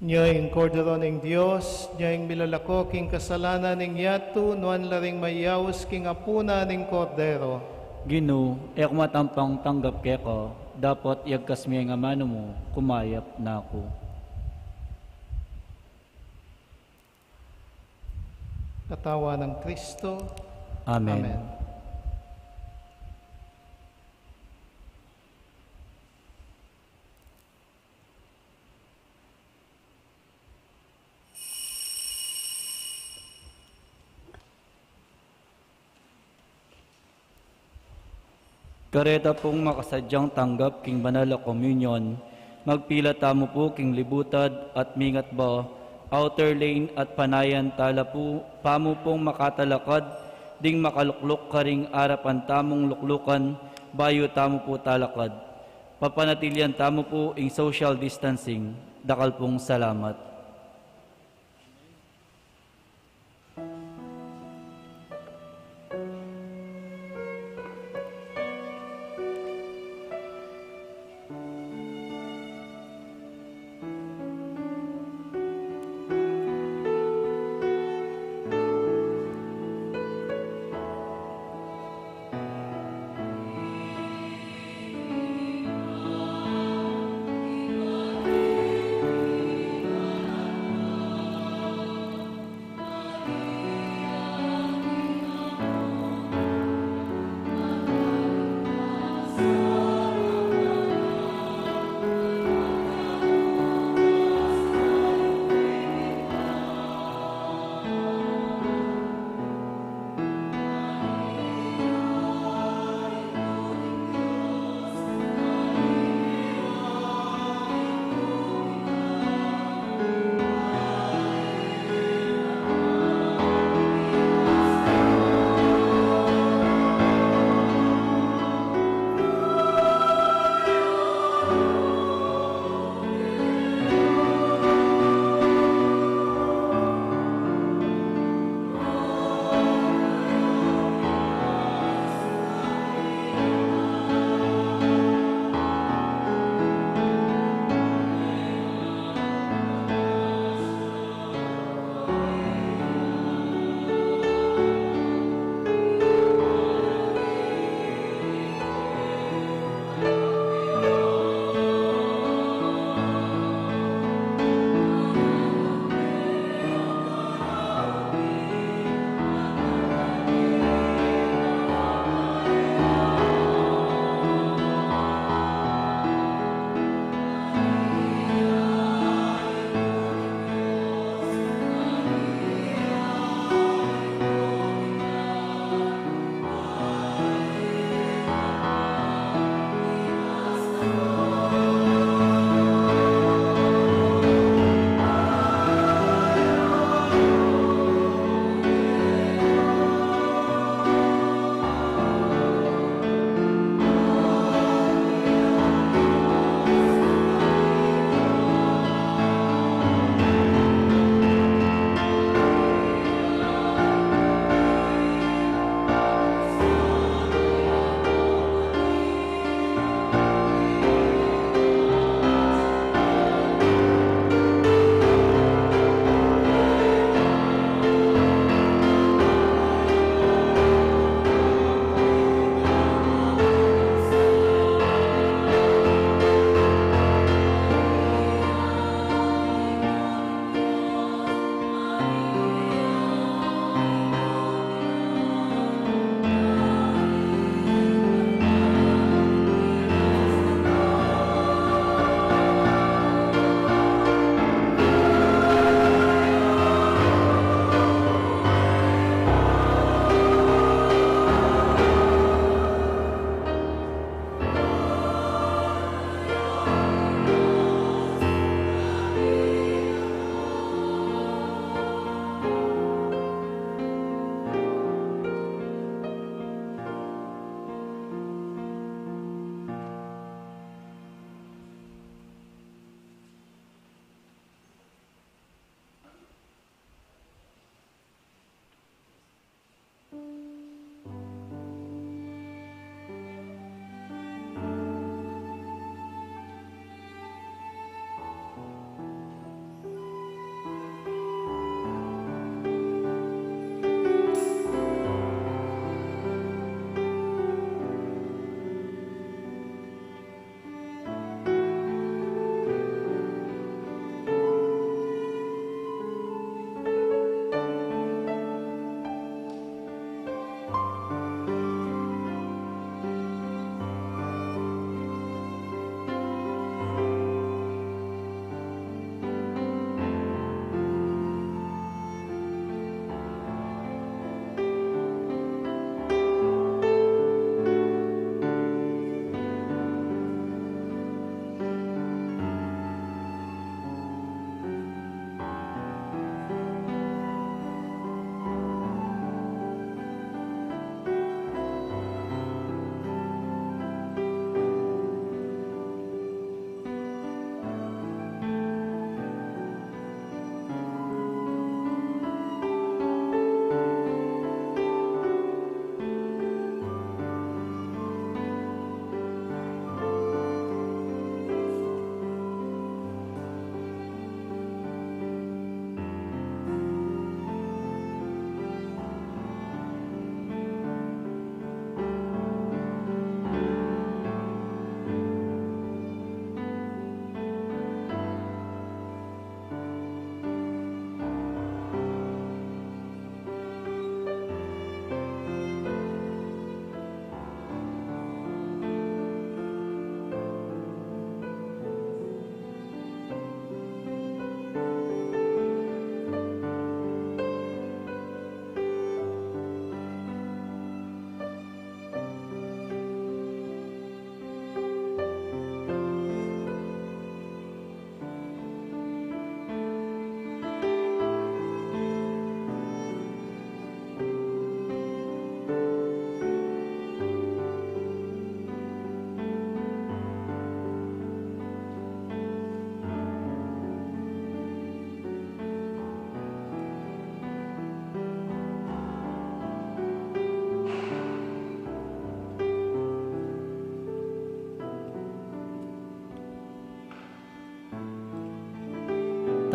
Nya ing Kordero ning Dios, nya ing milalako king kasalanan ning yatu, nuan la ring mayaus king apunan ning Kordero. Ginu, e ku matampang tanggap keka, dapot yagkas me ing amanu mu, kumayap na ku. Katawan ng Kristo. Amen. Amen. Kareta pung makasadyang tanggap king banal a komunyon, magpila tamu pu king libutad at mingat ba, outer lane at panayan tala pu, pamu pung makatalakad, ding makalukluk karing arapan tamung luklukan, bayu tamu pu talakad. Papanatilian tamu pu ing social distancing. Dakal pung salamat.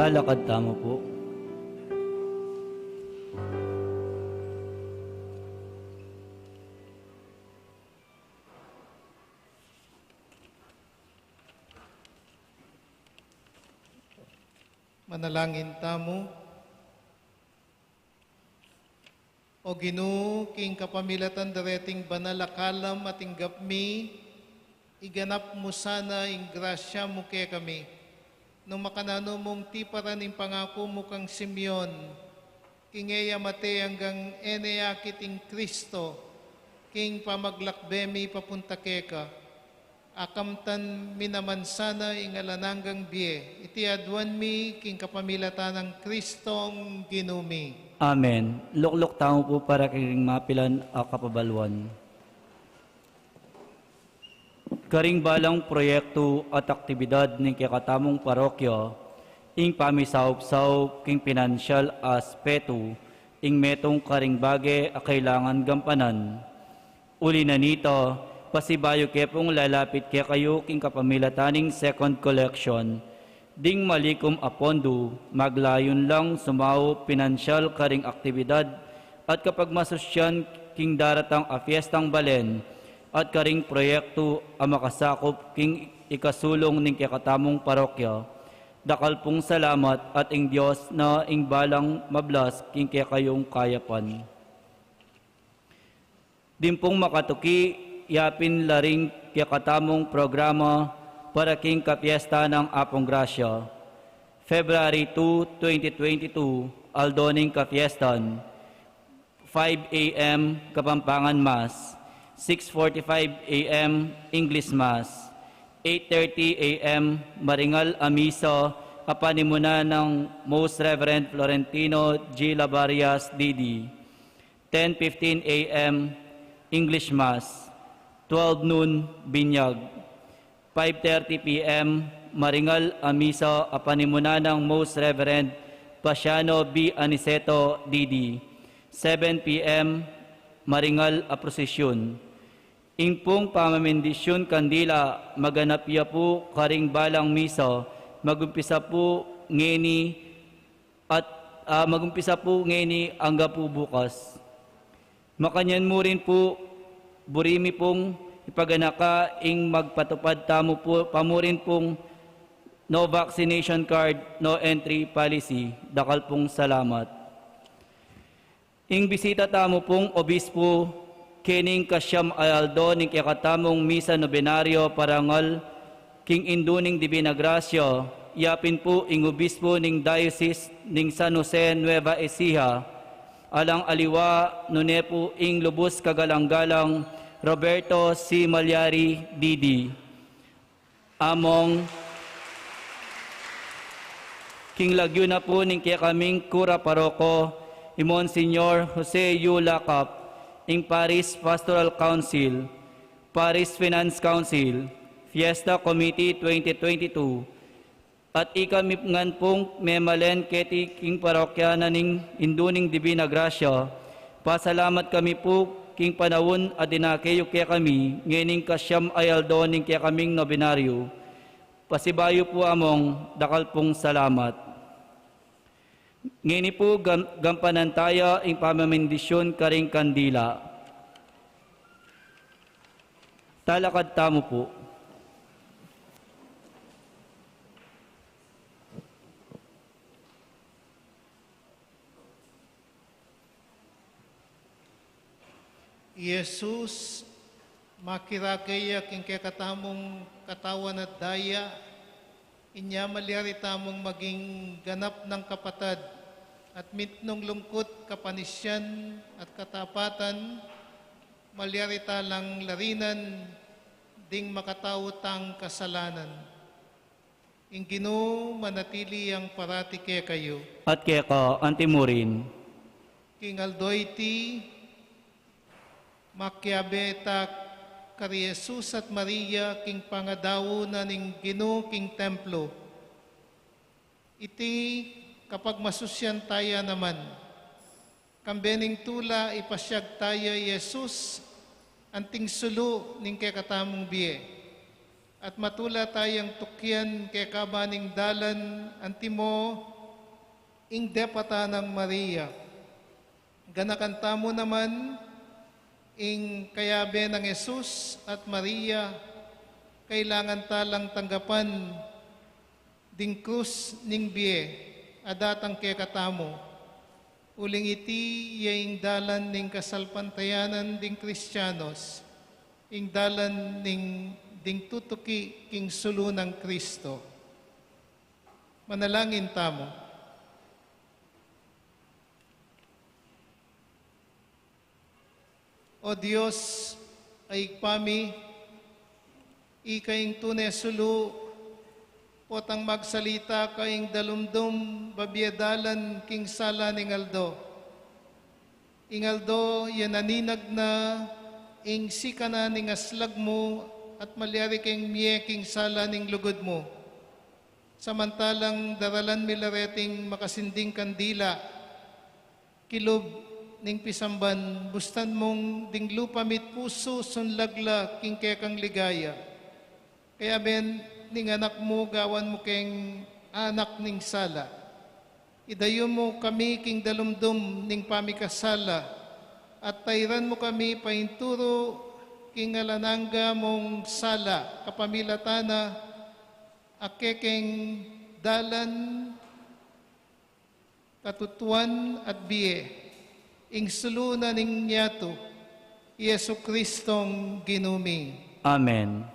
Lalakad tamu pu. Manalangin tamu. O Ginu, king kapamilatan dareting banal a kalam a tinggap mi, iganap mu sana ing grasya mu kekami. Nung makananu mung tiparan ing pangaku mu kang Simeon, king e ya mate anggang e ne akit ing Kristo, king pamaglakbe mi papunta keka. Akamtan mi naman sana ing alang anggang bie. Iti aduan mi king kapamilatan nang Kristong Ginu mi. Amen. Lukluk tamu pu para king mapilan a kapabaluan. Karing balang proyektu at aktibidad ning kekatamung parokya, ing pamisaup-saup king pinansyal a aspetu, ing metung karing bage a kailangan gampanan. Uli na nita, pasibayu ke pung lalapit kekayu king kapamilatan ning second collection, ding malikum a pondu, maglayun lang sumaup pinansyal karing aktibidad at kapagmasusyan king daratang a Fiestang Balen at karing proyektu a makasakup king ikasulung ning kekatamung parokya. Dakal pung salamat at ing Dios na ing balang mablas king kekayung kayapan. Dimpung makatuki, yapin la ring kekatamung programa para king kapiesta nang Apung Grasya. February two, twenty twenty-two, aldo ning kapiestan, five A M Kapampangan Mass, six forty-five A M English Mass, eight thirty A M maringal a misa a panimuna nang Most Reverend Florentino G. Labarias, D D. Ten fifteen A M English Mass, twelve noon binyag, five thirty P M maringal a misa a panimuna nang Most Reverend Pasiano B. Aniceto, D D, seven P M maringal a prosesyun. Ing pung pamamindisyun kandila maganap ya pu karing balang misa, magumpisa pu ngeni at, ah, magumpisa pu ngeni angga pu bukas. Makanyan mu rin pu, buri mi pung ipaganaka ing magpatupad tamu pu, pamurin pung no vaccination card, no entry policy. Dakal pung salamat. Ing bisita tamu pung obispu, kening kasyam a aldo ning kekatamung misa nobenaryo parangal king Indu ning Divina Grasya, yapin pu ing obispu ning Diocese ning San Jose Nueva Ecija, alang aliwa nune pu ing lubus kagalang-galang Roberto C. Malyari, D D. Among, king lagyu na pu ning kekaming kura paroko, i Monsignor Jose U. Lacap, ing Parish Pastoral Council, Parish Finance Council, Fiesta Committee twenty twenty-two, at ikami ngan pung memalen keti king parokya na ning Indu ning Divina Grasya, pasalamat kami pu king panaun a dinake yu kekami ngening kasyam a aldo ning kekaming nobenaryo. Pasibayu pu, Among, dakal pung salamat. Ngeni pu gam-, gampanan taya ing pamamindisyun karing kandila. Talakad tamu pu. I Jesus, makirake ya king kekatamung katawan at daya, inya malyari tamung maging ganap nang kapatad, at mitmung lungkut, kapanisyan, at katapatan, malyari ta lang larinan ding makatau tang kasalanan. Ing Ginu manatili yang parati kekayu. At keka antimurin. King aldo iti, makiabe ta kari Jesus at Maria king pangadau na ning Ginu king templo. Iti kapagmasusyan taya naman. Kambe ning tula ipasyag taya i Jesus, anting sulu ning kekatamung bie. At matula tayang tukyan kekaba ning dalan, antimo Ing depatan nang Maria. Ganakan tamu naman ing kayabe nang Jesus at Maria, kailangan ta lang tanggapan ding krus ning bie a datang kekatamu. Uling iti ya ing dalan ning kasalpantayanan ding Kristianos, ing dalan ning ding tutuki king sulu nang Kristo. Manalangin tamu. O Dios, a Ibpa mi, ika ing tune sulu, potang magsalita ka ing dalumdum babie dalan king sala ning aldo. Ing aldo ya naninag na ing sikanan ning aslag mu at malyari keng mie king sala ning lugud mu. Samantalang daralan mi la reting makasinding kandila, kilub ning pisamban, bustan mung ding lupa mi't pusu sunlag la king kekang ligaya. Kaya ben, ning anak mu gawan mu keng anak ning sala. Idayu mu kami king dalumdum ning pamikasala, at tairan mu kami painturu king alang angga mung sala kapamilatan na a kekeng dalan, katutuan at bie, ing sulu na ning yatu, i Jesucristong Ginu mi. Amen.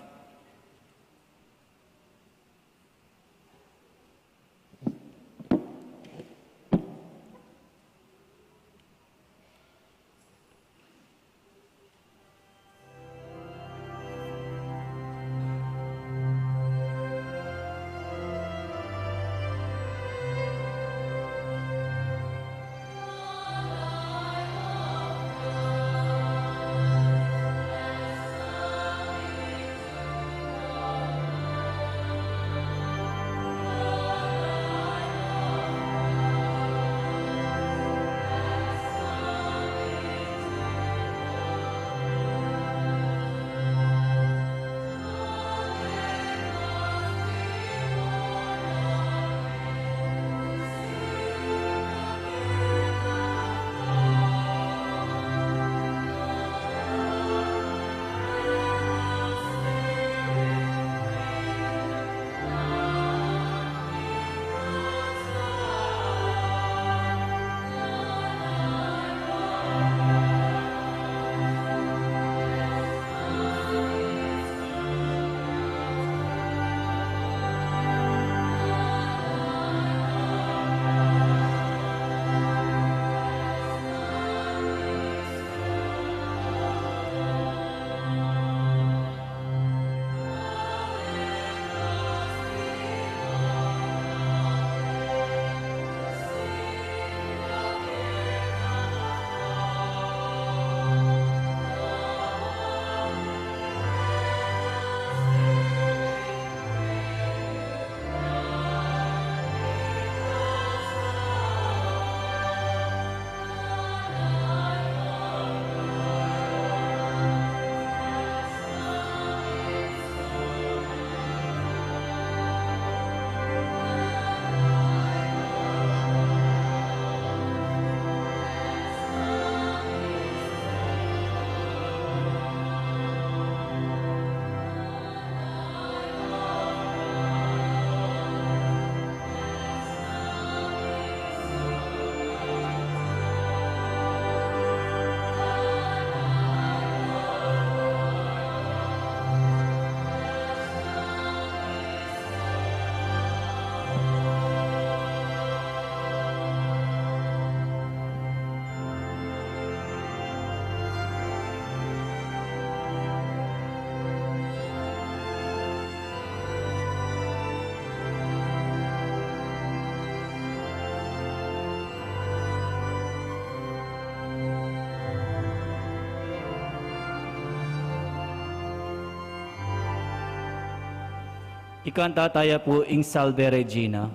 Ikanta taya pu ing Salve Regina.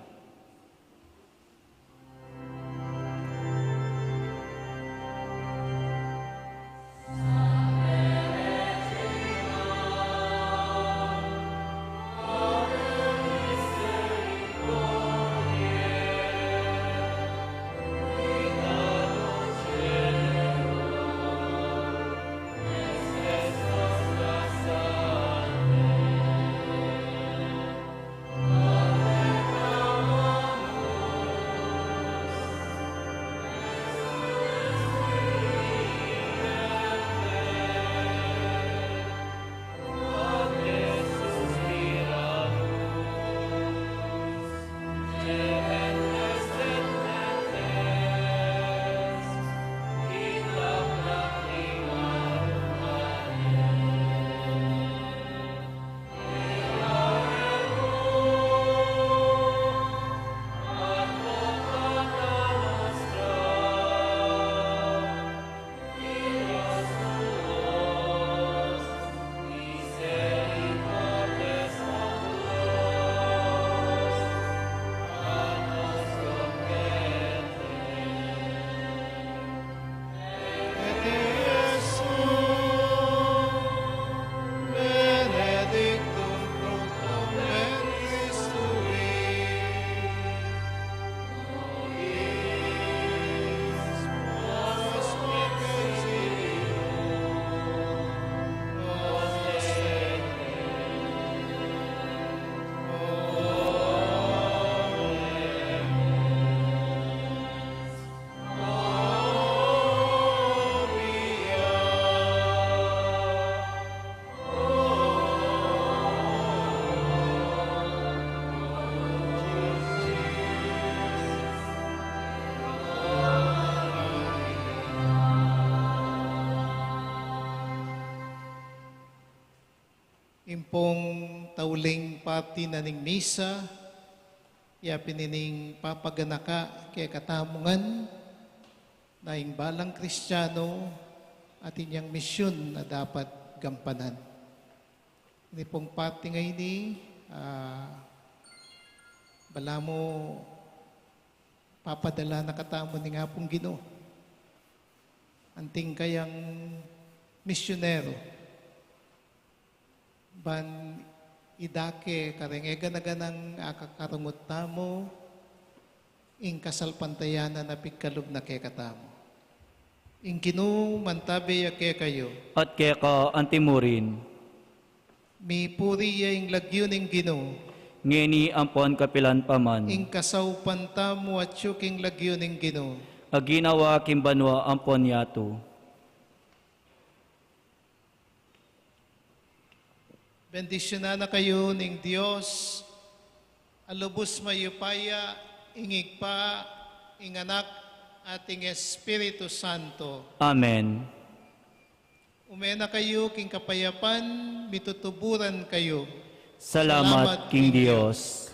Ing pung tauling parti na ning misa, ya pin ining papaganaka kekatamu ngan na ing balang Kristiano atin yang misyun na dapat gampanan. Ini pung parti ngeni, ah, balamu papadala na katamu ning Apung Ginu anting kayang misyunero. Ban idake kareng e gana-ganang akakarungut tamu ing kasalpantayanan a pigkalub na kekatamu. Ing Ginu mantabe ya kekayu. At keka antimurin. Mipuri ya ing lagyu ning Ginu. Ngeni ampon kapilan pa man. Ing kasaupan tamu atyu king lagyu ning Ginu. A ginawa king banua ampon yatu. Bendisyunan na kayu ning Dios a lubus mayupaya, ing Ibpa, ing Anak, at ing Espiritu Santo. Amen. Ume na kayu king kapayapan, mitutuburan kayu. Salamat king Dios.